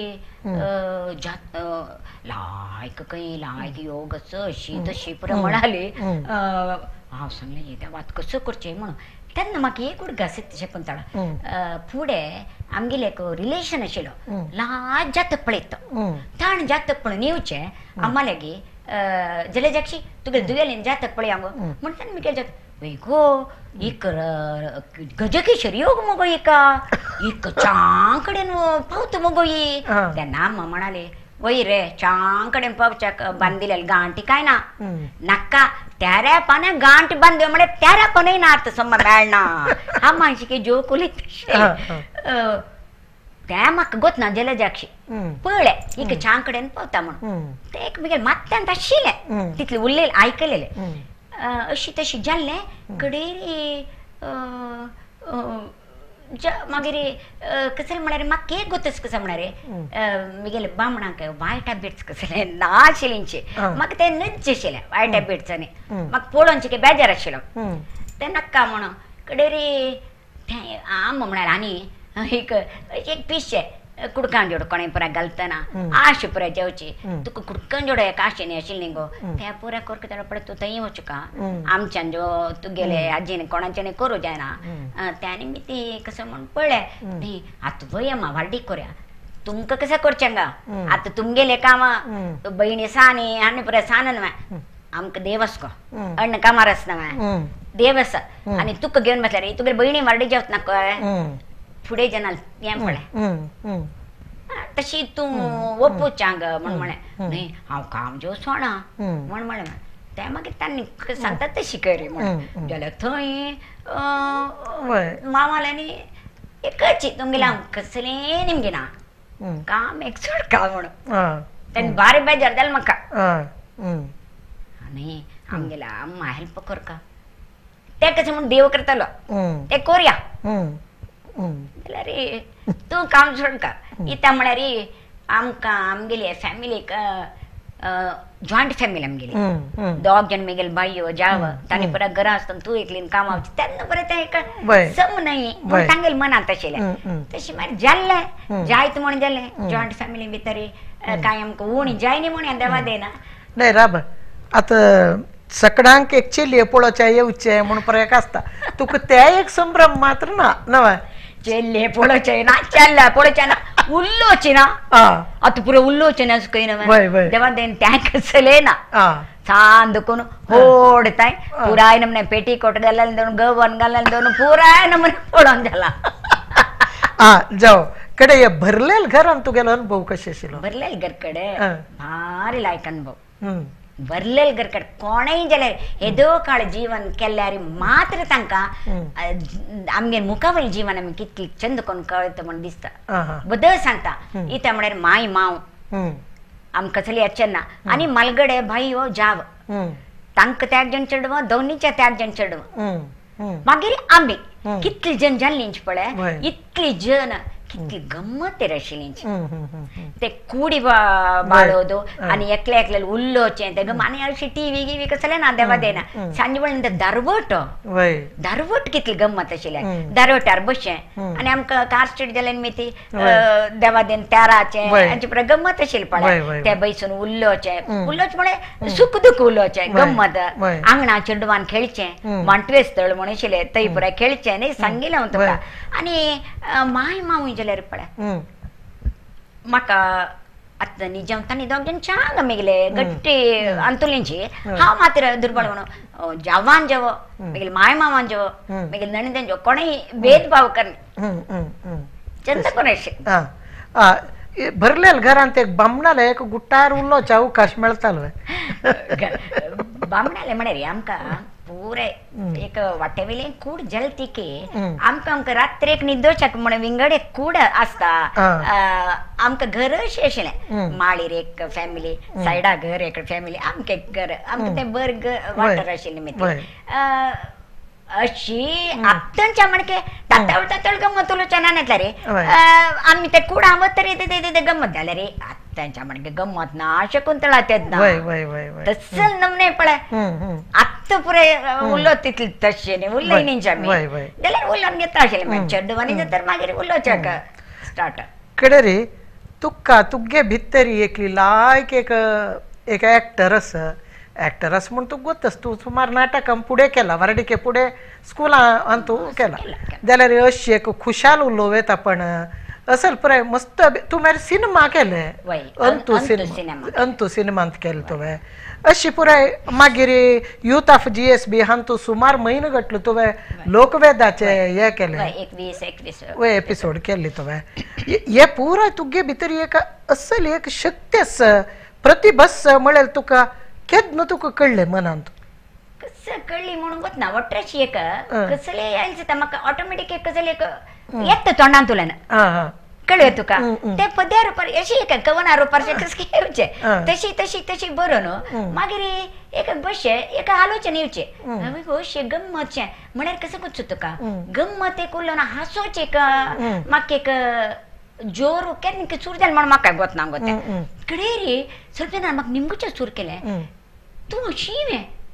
लायक खंय लायक योग अशी तशी पुरो म्हणाली हांव सांगलें येद्या वात कसो करचें म्हणून तेन्ना म्हाका एक उडगास शकुंतळा फुडें आमगेलें एक रिलेशन आशिल्लो ल्हान जातक पळयत तो ताणें जातक पळोवन येवचें आम्मा लागीं जलेजाक्षी तुगेले दुवेलेन जातक पळय हांव म्हणटा मुगेलें जातक वय गो एक गजकेशरी योग मगो एका एक चां कडेन पावता मगो ही तेन्ना आम्मा म्हणाले वय रे चां कडेन पावच्याक बांदिल्ले गांठी काय ना नाका त्या पाना गांठ बांदले म्हळ्यार त्या पानय ना आतां समज मेळना आम्मा अशी जोक उलयता तें म्हाका गोत ना जलजाक्षी पळय एक चां कडेन पावता म्हणून तें एक मुगेलें मात्यान आशिल्लें तितलें उरलें आयकलेलें अशी तशी जाल्लें कडेरी मागीर कसलें म्हळ्यार म्हाका केक गोतस कसो म्हळ्यार म्हगेले बामणांक वायट हॅबिट्स कसले ना आशिल्लींचे म्हाका तें नज्ज आशिल्लें वायट हॅबिट्स आनी म्हाका पळोवनचें बेजार आशिल्लो तें नाका म्हणून कडेरी तें आम म्हळ्यार आनी एक एक पिशें कुडकां जोड कोणें पुरा घालतना आश पुरा जेवची तुका कुडकां जोड एक आशे न्ही आशिल्ली गो त्या पुरा करता जाल्यार पळय तूं थंय वचूका आमच्यान जो तुगेले आजीन कोणाच्यान करूं जायना त्यानी मी ती कसं म्हण पळय न्ही आतां वय अम्मा व्हार्डीक करया तुमकां कशें करचें गा आतां तुमगेले कामां भयणी सानी आनी पुरा सान न्हय आमकां देव आस गो अण्ण कामार आसना न्हय देव आसा आनी तुका घेवन बसल्यार तुगेले भयणी व्हार्डी जेवत नाका फुडें जेन्ना हें पळय तशी तूं वपूचांग म्हण म्हळें न्ही हांव काम जेव सोणा म्हण म्हळें तें मागीर तांणी सांगता तशी करी म्हण जाल्यार थंय मामाल्यांनी एकच तुमगेलें हांव कसलें निमगें ना काम एक सोड का म्हणून तेन्ना बारी बेजार जालें म्हाका न्ही आमगेल्या अम्मा हेल्प करका तें कशें म्हूण देव करतालो तें कोरया जाल्यार तूं काम सोडका इता म्हळ्यार आमकां आमगेली फॅमिलीक जॉयंट फॅमिली आमगेली दोग जण मेगेले बायो जाव तांणी परत घरा आसतना तूं एकलीन कामां वचची तेन्ना परत तें एक सम न्हय म्हूण तांगेले मनांत आशिल्लें तशें मागीर जाल्लें जायत म्हूण जालें जॉयंट फॅमिली भितर कांय आमकां उणी जाय न्ही म्हूण देवा देना न्हय राब आतां सकडांक एक चेलये पळोवचें येवचें म्हूण परत आसता तुका ते एक संभ्रम मात्र ना नवे चेल्ले पळोवचें ना चेल्ले पळोवचें ना उल्लोवचें ना आतां पुरो उल्लोवचें ना अशें कयना देवा देन तें कसलें ना सांद करून होडताय पुराय नमने पेटीकोट घालून दोन गवन घालून दोन पुराय नमने पळोवन जाला जावं कडे हे भरलेल घरान तुगेलो अनुभव कशें आशिल्लो भरलेल घर कडे भारी लायक अनुभव भरलेल घर कडे कोणेय जाल्यार येदो काळ जीवन केल्यार मात्र तांकां आमगे मुखावयलें जीवन आमी कितली चंद करून कळटा म्हूण दिसता बदल सांगता इता म्हळ्यार माय माव आमकां कसली येचें ना आनी मालगडे भाई जाव तांकां त्याग जण चेडवां दोनीच्या त्याग जण चेडवां मागीर आमी कितली जण जाल्ली पळय इतली जण कितली गम्मत आशिल्ली ते कुडी बाळोदो आनी एकले एकले उल्लोवचें ते गम आनी अशी टीव्ही गिवी कसलें ना देवा देना सांजे वेळार दारवट दारवट कितली गम्मत आशिल्ली दारवटार बसचें आनी आमकां कार स्ट्रीट जाल्यार मी ती देवा then तेराचें हांचे पुराय गम्मत आशिल्ली पळय ते बैसून उल्लोवचें उल्लोवचें म्हळ्यार सुख दुख उलोवचें गम्मत आंगणा चेडवान खेळचें मांटवे स्थळ म्हण आशिल्लें थंय पुराय खेळचें न्ही सांगिल्लें हांव तुका आनी माय मावूय जाल्यार पळय म्हाका आतां निजाम तांणी दोग जण चांग मेगले गट्टी अंतुलींची हांव मात्र दुर्बळ म्हणून जावान जेवो मेगेले माय मामान जेवो मेगेले नणंदेन जेवो कोणेय भेदभाव करणे चंद कोण अशें भरलेल घरांत एक बामणाले एक गुट्टार उलोवचो अवकाश मेळतालो बामणाले म्हळ्यार आमकां पुरे एक वाटेवेले कूड जलती की आमकां आमकां रात्रेक निदोवच्याक म्हण विंगड एक कूड आसता आमकां घर अशें आशिल्लें माळीर एक फॅमिली सायडा घर एक फॅमिली आमकां एक घर आमकां तें बरें वाठार आशिल्लें मागीर अशी आत्तांच्या म्हणके तातळ तातळ गम्मत उलोवचें ना येतलें रे आमी ते कुडां वतरी ते गम्मत जालें रे आत्तांच्या म्हणके गम्मत ना अशें कुंतळा तेन्ना तसं नमने पळय आत्तां पुराय उलोवप तितलें तशें न्ही उलय न्ही आमी जाल्यार उलोवन घेता आशिल्लें चेडवांनी तर मागीर उलोवचें स्टार्ट कडे रे तुका तुगे भितरी एकली लायक एक एक एक्टर आसा एक्टर आसा म्हूण तुका गोतस तूं सुमार नाटकां फुडें केला व्हार्डिके फुडें स्कुलान तूं केला जाल्यार अशी एक खुशाल उलोवं येता पण असल पुराय मस्त तूं मागीर सिनेमा केले अंतू सिनेमा अंतू सिनेमांत केले तुवें अशी पुराय मागीर यूथ ऑफ GSB हांतू सुमार म्हयनो घातलो तुवें लोकवेदाचे हे केले एपिसोड केल्ले तुवें हे पुराय तुगे भितर एक असल एक शक्ती आसा प्रतिभा आसा म्हळ्यार तुका केन्ना तुका कळ्ळें मनांत कसं कळ्ळी म्हणून वतना वट्राशी एक कसले यायचं म्हाका ऑटोमॅटीक एक कसले एक येता तोंडांतल्यान कळ्ळें तुका ते पद्या रुपार अशी एक कवना रुपार कसं येवचे तशी तशी तशी बरोवन मागीर एक बशे एक आलोचन येवचे अशें गम्मतशें म्हळ्यार कसं करचो तुका गम्मत एक उरलो ना हांसोच एक म्हाका एक जोर केन्ना सूर जालें म्हण म्हाका गोत ना गो तें कडेरी ಸ್ವಲ್ಪ ಜನ म्हाका निमगुचें सूर केलें तूं अशी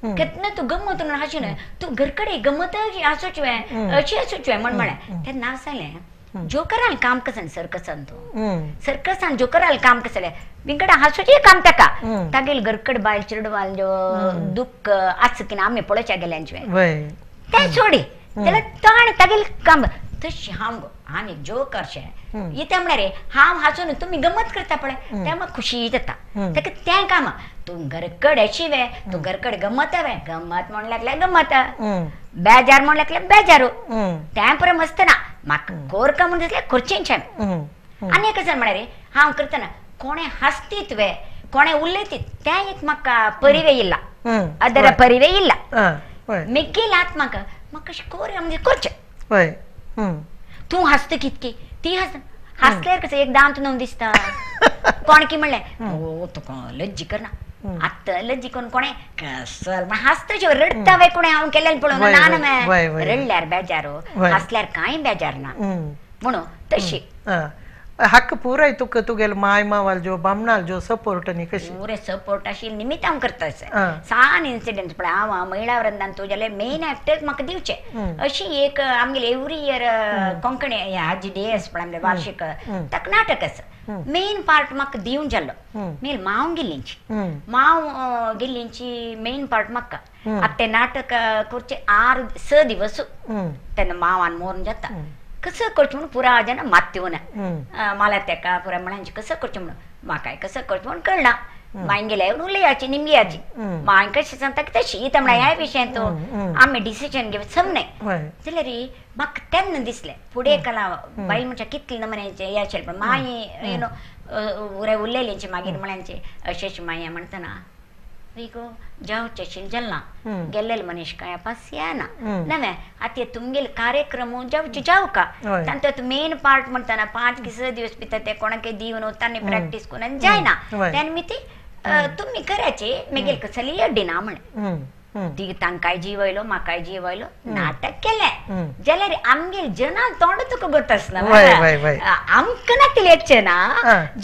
केन्ना तूं गम्मत म्हणून हांशी न्हय तूं घरकडे गम्मत हांसोच अशी हांसोच म्हण म्हळें तेन्ना हांव सांगलें जोकरान काम कसं सर्कसान तो सर्कसान जोकरान काम कसले विंगड हांसोचें काम ताका तागेल घरकड बायल चेडवाल दुःख आस की आमी पळोवच्या गेल्यांचें तें सोडी जाल्यार ताण तागेल काम तशें हांव गो हांव एक जोकर शें इतें म्हळ्यार हांव हांसून तुमी गमत करता पळय तें म्हाका खुशी जाता ताका तें काम तूं घरकड अशी वे तूं घरकड गमत वे गमत म्हण लागल्यार गमत बेजार म्हण लागल्यार बेजारू तें पुरो मस्त ना म्हाका कोरका म्हण दिसलें खुर्चेंचें आनी एक गजाल म्हळ्यार हांव करतना कोणें हांसतीत वे कोणें उलयतीत तें एक म्हाका परिवे इल्ला ಅದರ ಪರಿವೆ ಇಲ್ಲ ಮೆಗ್ಗೆಲ್ಲ आत म्हाका म्हाका अशें कोर म्हणजे करचें तूं हांसता कितकी ती हांसता हांसल्यार कसं एक दांत न्हू दिसता कोण की म्हणलें ओ तुका लज्जी करना आतां लज्जी करून कोणें कसल म्हण हांसता रडटा वे कोणें हांव केल्ल्यान पळोवन ना न्हय रडल्यार बेजारो हांसल्यार कांय बेजार ना म्हणून तशी हक्क पुराय तुका तुगेले माय मावाल जो बामणाल जो सपोर्ट न्ही कशी पुरे सपोर्ट आशिल्ले निमित्त हांव करता सान इन्सिडंट पळय हांव महिळा वृंदान तूं जाल्यार मेन एक्टर म्हाका दिवचें अशी एक आमगेले एवरी इयर कोंकणी हाजी डे आसा पळय आमगे वार्षिक ताका नाटक आसा मेन पार्ट म्हाका दिवन जाल्लो मेल माव गेल्लींची माव गेल्लींची मेन पार्ट म्हाका आतां तें नाटक करचें 6 दिवस तेन्ना मावान मोरून जाता कसं करचें म्हणून पुरा जन मात्योन मला तेका पुरा म्हळ्यार कसं करचें म्हणून म्हाकाय कसं करचें म्हणून कळना मांय गेल्या उलयाची निमग्याची मांय कशें सांगता की तशी इतां म्हळ्यार ह्या विशयान तो आमी डिसिजन घेवन समने जाल्यार म्हाका तेन्ना दिसलें फुडें कला बायल मनशां कितले नमन्याचें हें आशिल्लें पण मांय you know उरे उलयलींची मागीर म्हळ्यांचे अशें अशें माया म्हणटना गो जावचें आशिल्लें जालें गेल्लेले मनीस काय पास येना नवें आतां तुमगेले कार्यक्रम जावचे जावका तांतूत मेन पार्ट म्हणटना 5 की 6 दिवस भितर ते कोणाकय दिवन तांणी प्रॅक्टीस करून जायना त्या निमित्ती तुमी करायचे मागीर कसली अड्डिना म्हण ती तांकांय जीव आयलो म्हाकाय जीव आयलो नाटक केलें जाल्यार आमगेर जनाक तोंड तुका गोत आसना आमकां ना तिलेटचें ना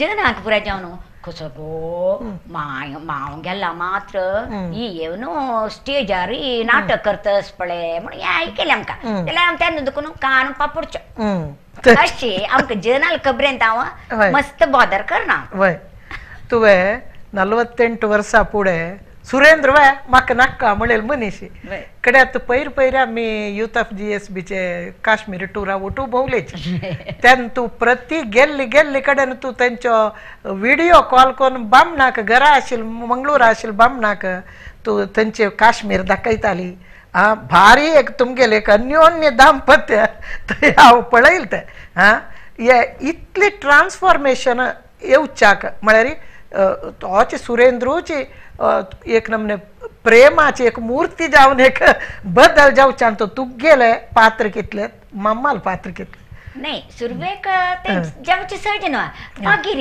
जनाक पुराय जावन कसो गो माय माव गेला मात्र ही येवन स्टेजार नाटक करतस पळय म्हणून हें आयकलें आमकां जाल्यार आम तेन्ना दुखून कान पापुडचो अशें आमकां जनाल खबरेंत हांव मस्त बॉदर करना. तुवें 48 वर्सां फुडें सुरेंद्र वे म्हाका नाका म्हणलें मनीस कडे आतां पयर पयर आमी यूथ ऑफ GS बीचे काश्मीर टुरा वटू भोंवलेची तेन्ना तूं प्रति गेल्ली गेल्ली कडेन तूं तेंचो विडियो कॉल करून बामणाक घरा आशिल्ले मंगळूर आशिल्ले बामणाक तूं तेंचे काश्मीर दाखयताली. आं भारी एक तुमगेलें एक अन्योन्य दाम्पत्य थंय हांव पळयलें तें. आं हे इतलें ट्रान्सफॉर्मेशन येवच्याक म्हळ्यार तोच सुरेंद्रूची एक नमने प्रेमाची एक मूर्ती जावन एक बदल जावच्यान तो तुगेले पात्र कितले मम्माल पात्र कितले नाही सुरवेक ते जावचे सहज न्हय मागीर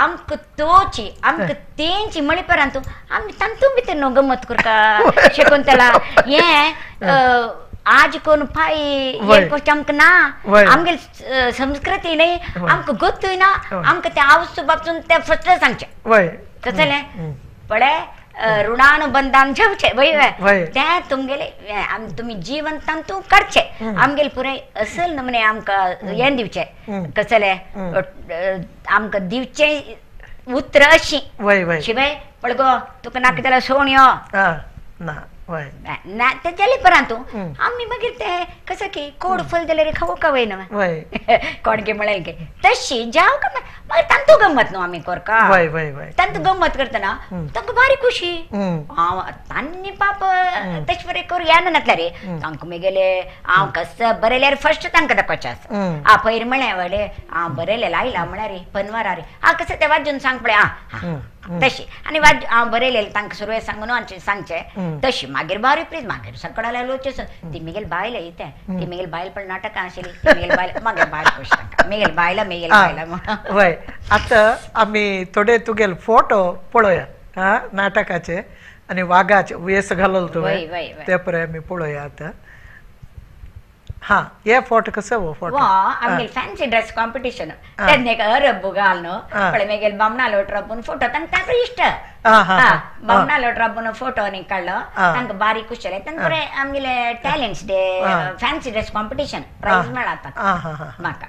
आमकां तोची आमकां तेंची म्हळ्ळे परंतु आमी तांतूं भितर न्हू गमत करता शकुंतला हें आज कोण पाय हे गोश्ट आमकां ना आमगेली संस्कृती न्हय आमकां गोत्तूय ना आमकां तें आवस बापसून तें फस्ट सांगचें कसलें जालें पळय ऋणानुबंधान जेवचें वय तें तुमगेलें तुमी जिवन तांतूं काडचें आमगेले पुराय असल नमने आमकां हें दिवचें कसलें आमकां दिवचें उतरां अशीं शिवाय पळय गो तुका नाका जाल्यार सोड यो ना ना तें जालें परंतु आमी मागीर तें कसं की कोड फूल जाल्यार खावूं का वय न्हय कोण की म्हळें की तशी जावं का मागीर तांतू गम्मत न्हू आमी करका तांतू गम्मत करतना तांकां भारी खुशी हांव तांणी पाप तशें बरें करूं येना नासलें रे तांकां मागीर हांव कसं बरयल्यार फर्स्ट तांकां दाखोवचें आसा आं पयर म्हळें व्हडलें हांव बरयलें लायलां म्हळ्यार रे पनवारा रे आं कसं तें वाजून सांग पळय आं तशी आनी वाज हांव बरयलेलें तांकां सुरवेक सांगून सांगचें तशी मागीर बारी प्लीज मागीर सकडाला लोचे ती मेगेल बायल येते ती मेगेल बायल पण नाटकां आशिल्ली ती मेगेल बायल मागीर बायल खुश तांकां मेगेल बायला मेगेल बायला म्हणून. वय आतां आमी थोडे तुगेले फोटो पळोवया हा नाटकाचे आनी वागाचे वेस घालल तुवें ते पळय आमी पळोवया आतां. हा हे फोटो कसो हो फोटो वा आमगेले फॅन्सी ड्रेस कॉम्पिटिशन तेन्ना एक अरब घालून पळय मेगेले बामणालो ट्रपून फोटो तांकां ताका इश्ट बामणालो ट्रपून फोटो आनी काडलो तांकां बारीक खुश जालें. तेन्ना बरें आमगेले talents day fancy dress competition prize मेळ्ळा म्हाका.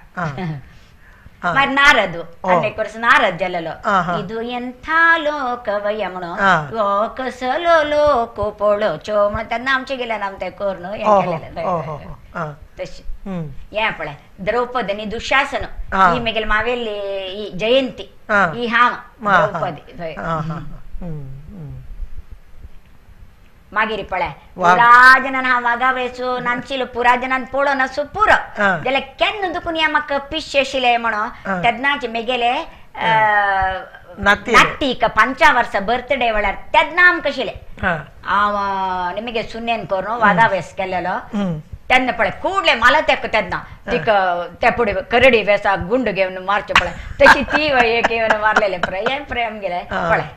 मागीर नारद आनी एक वर्स नारद जालेलो इदू एंथा लोकवय म्हणून हो कसलो लोक पळोवचो म्हणून तेन्ना आमचे गेल्यान आम तें करून हें केलेलें तशें. हें पळय द्रौपदी आनी दुशासन ही मेगेली मावेली ही जयंती ही हांव द्रौपदी. मागीर पळय पुरा जनान हांव वागा वेसो नांचिलो पुरा जनान पळोवन आसूं पुरो जाल्यार केन्ना दुखून हें म्हाका पिशें आशिल्लें म्हणून तेन्नाच मेगेले नातीक 5 वर्सां बर्थडे वेळार तेन्ना आमकां आशिल्लें हांव आनी मेगे सुनेन करून वागा वेस केलेलो तेन्ना पळय कुडले मला तेका तेन्ना तिका त्या फुडें करडी वेसाक गुंड घेवन मारचें पळय तशी ती एक येवन मारलेलें पळय हें पळय आमगेलें पळय.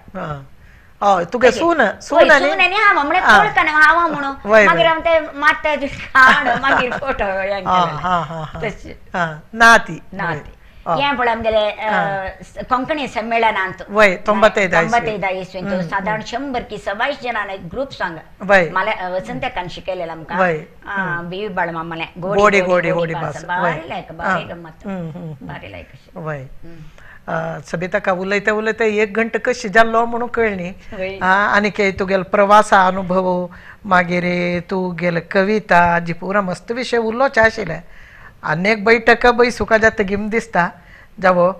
हय तुगे सून सून आनी हांव म्हळ्यार वळखना हांव म्हणून मागीर हांव ते मात्ता खाण मागीर फोटो तशें नाती नाती. हें पळय आमगेले कोंकणी संमेलनांत वय 95 इस्वेंत सादारण 100 की 125 जणांनी एक ग्रुप सांग मला वसंतकान शिकयलेलें आमकां बीवी बाळ मामालें गोडी गोडी गोडी भास बारी लायक बारी गम्मत बारी लायक अशें. वय सबिताका उलयता उलयता 1 घंटो कशी जाल्लो म्हणून कळ्ळी. आनी तुगेलो प्रवासा अनुभव मागीर तुगेले कविता जी पुरा मस्त विशय उलोवचे आशिल्ले अनेक बैठक बैसुका जाता गिम दिसता जावो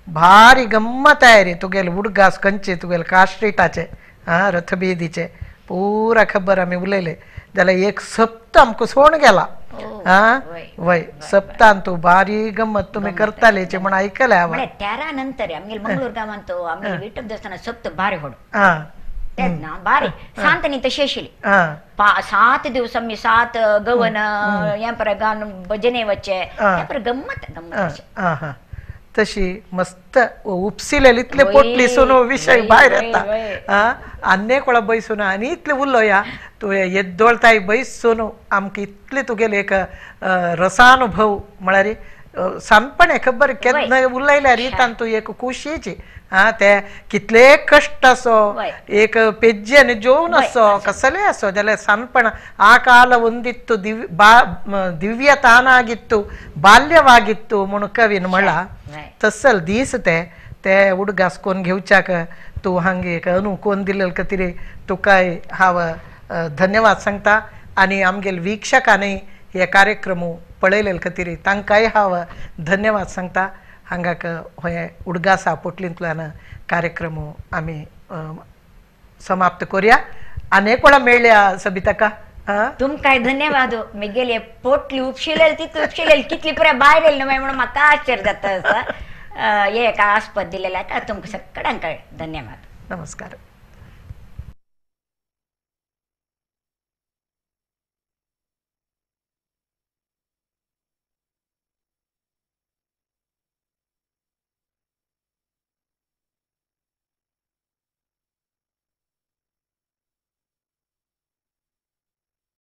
भारी गम्मत आहे रे तुगेले उडगास खंयचे तुगेले कास्ट्रीटाचे आं रथबेदीचे पुरा खबर आमी उलयले जाल्यार एक सप्त आमकां सोण गेला. आं वय सप्तान तूं भारी गम्मत तुमी करताले म्हण आयकलें हांवें. तेरा नंतर आमगेले मंगळूर गांवांत आमगेले विठ्ठल देवस्थानात सप्त भारी व्हड तेन्ना बारी सांत न्ही तशी आशिल्ली 7 दिवस आमी 7 गवन हें पळय गावन भजने वचचे हें पळय गम्मत गम्मत. तशी मस्त उपसिलेली इतले पोटली सुनो विशय भायर येता आनी कोणा बैसून आनी इतले उलोया तुवें येद्दोळताय बैसून आमकां इतले तुगेले एक रसानुभव म्हळ्यार सामपणे खबर केन्ना उलयल्यार तांतू एक खुशीची आं ते कितले कश्ट आसो एक पेज्जेन जेवन आसो कसले आसो जाल्यार सानपण ಆ ಕಾಲ ಒಂದಿತ್ತು ದಿವ್ಯ ತಾನಾಗಿತ್ತು ಬಾಲ್ಯವಾಗಿತ್ತು म्हणून कवीन म्हळा तसल दीस ते ते उडगास कोण घेवच्याक तूं हांगे एक अनुकोन दिलेल खातीर तुकाय हांव धन्यवाद सांगता आनी आमगेले वीक्षकांनी हे कार्यक्रम पळयलेले खातीर तांकांय हांव धन्यवाद सांगता. हांगाक हे उडगासा पोटलींतल्यान कार्यक्रम आमी समाप्त करूया. आनी कोणा मेळ्ळ्या सबिताका तुमकांय धन्यवाद. मेगेले पोटली उपशिलेली तितली उपशिलेली कितली पुराय भायर येयली न्हय म्हणून म्हाका आश्चर्य जाता. आसा हे एका आस्पद दिलेल्या तुमकां सगळ्यांक धन्यवाद. नमस्कार.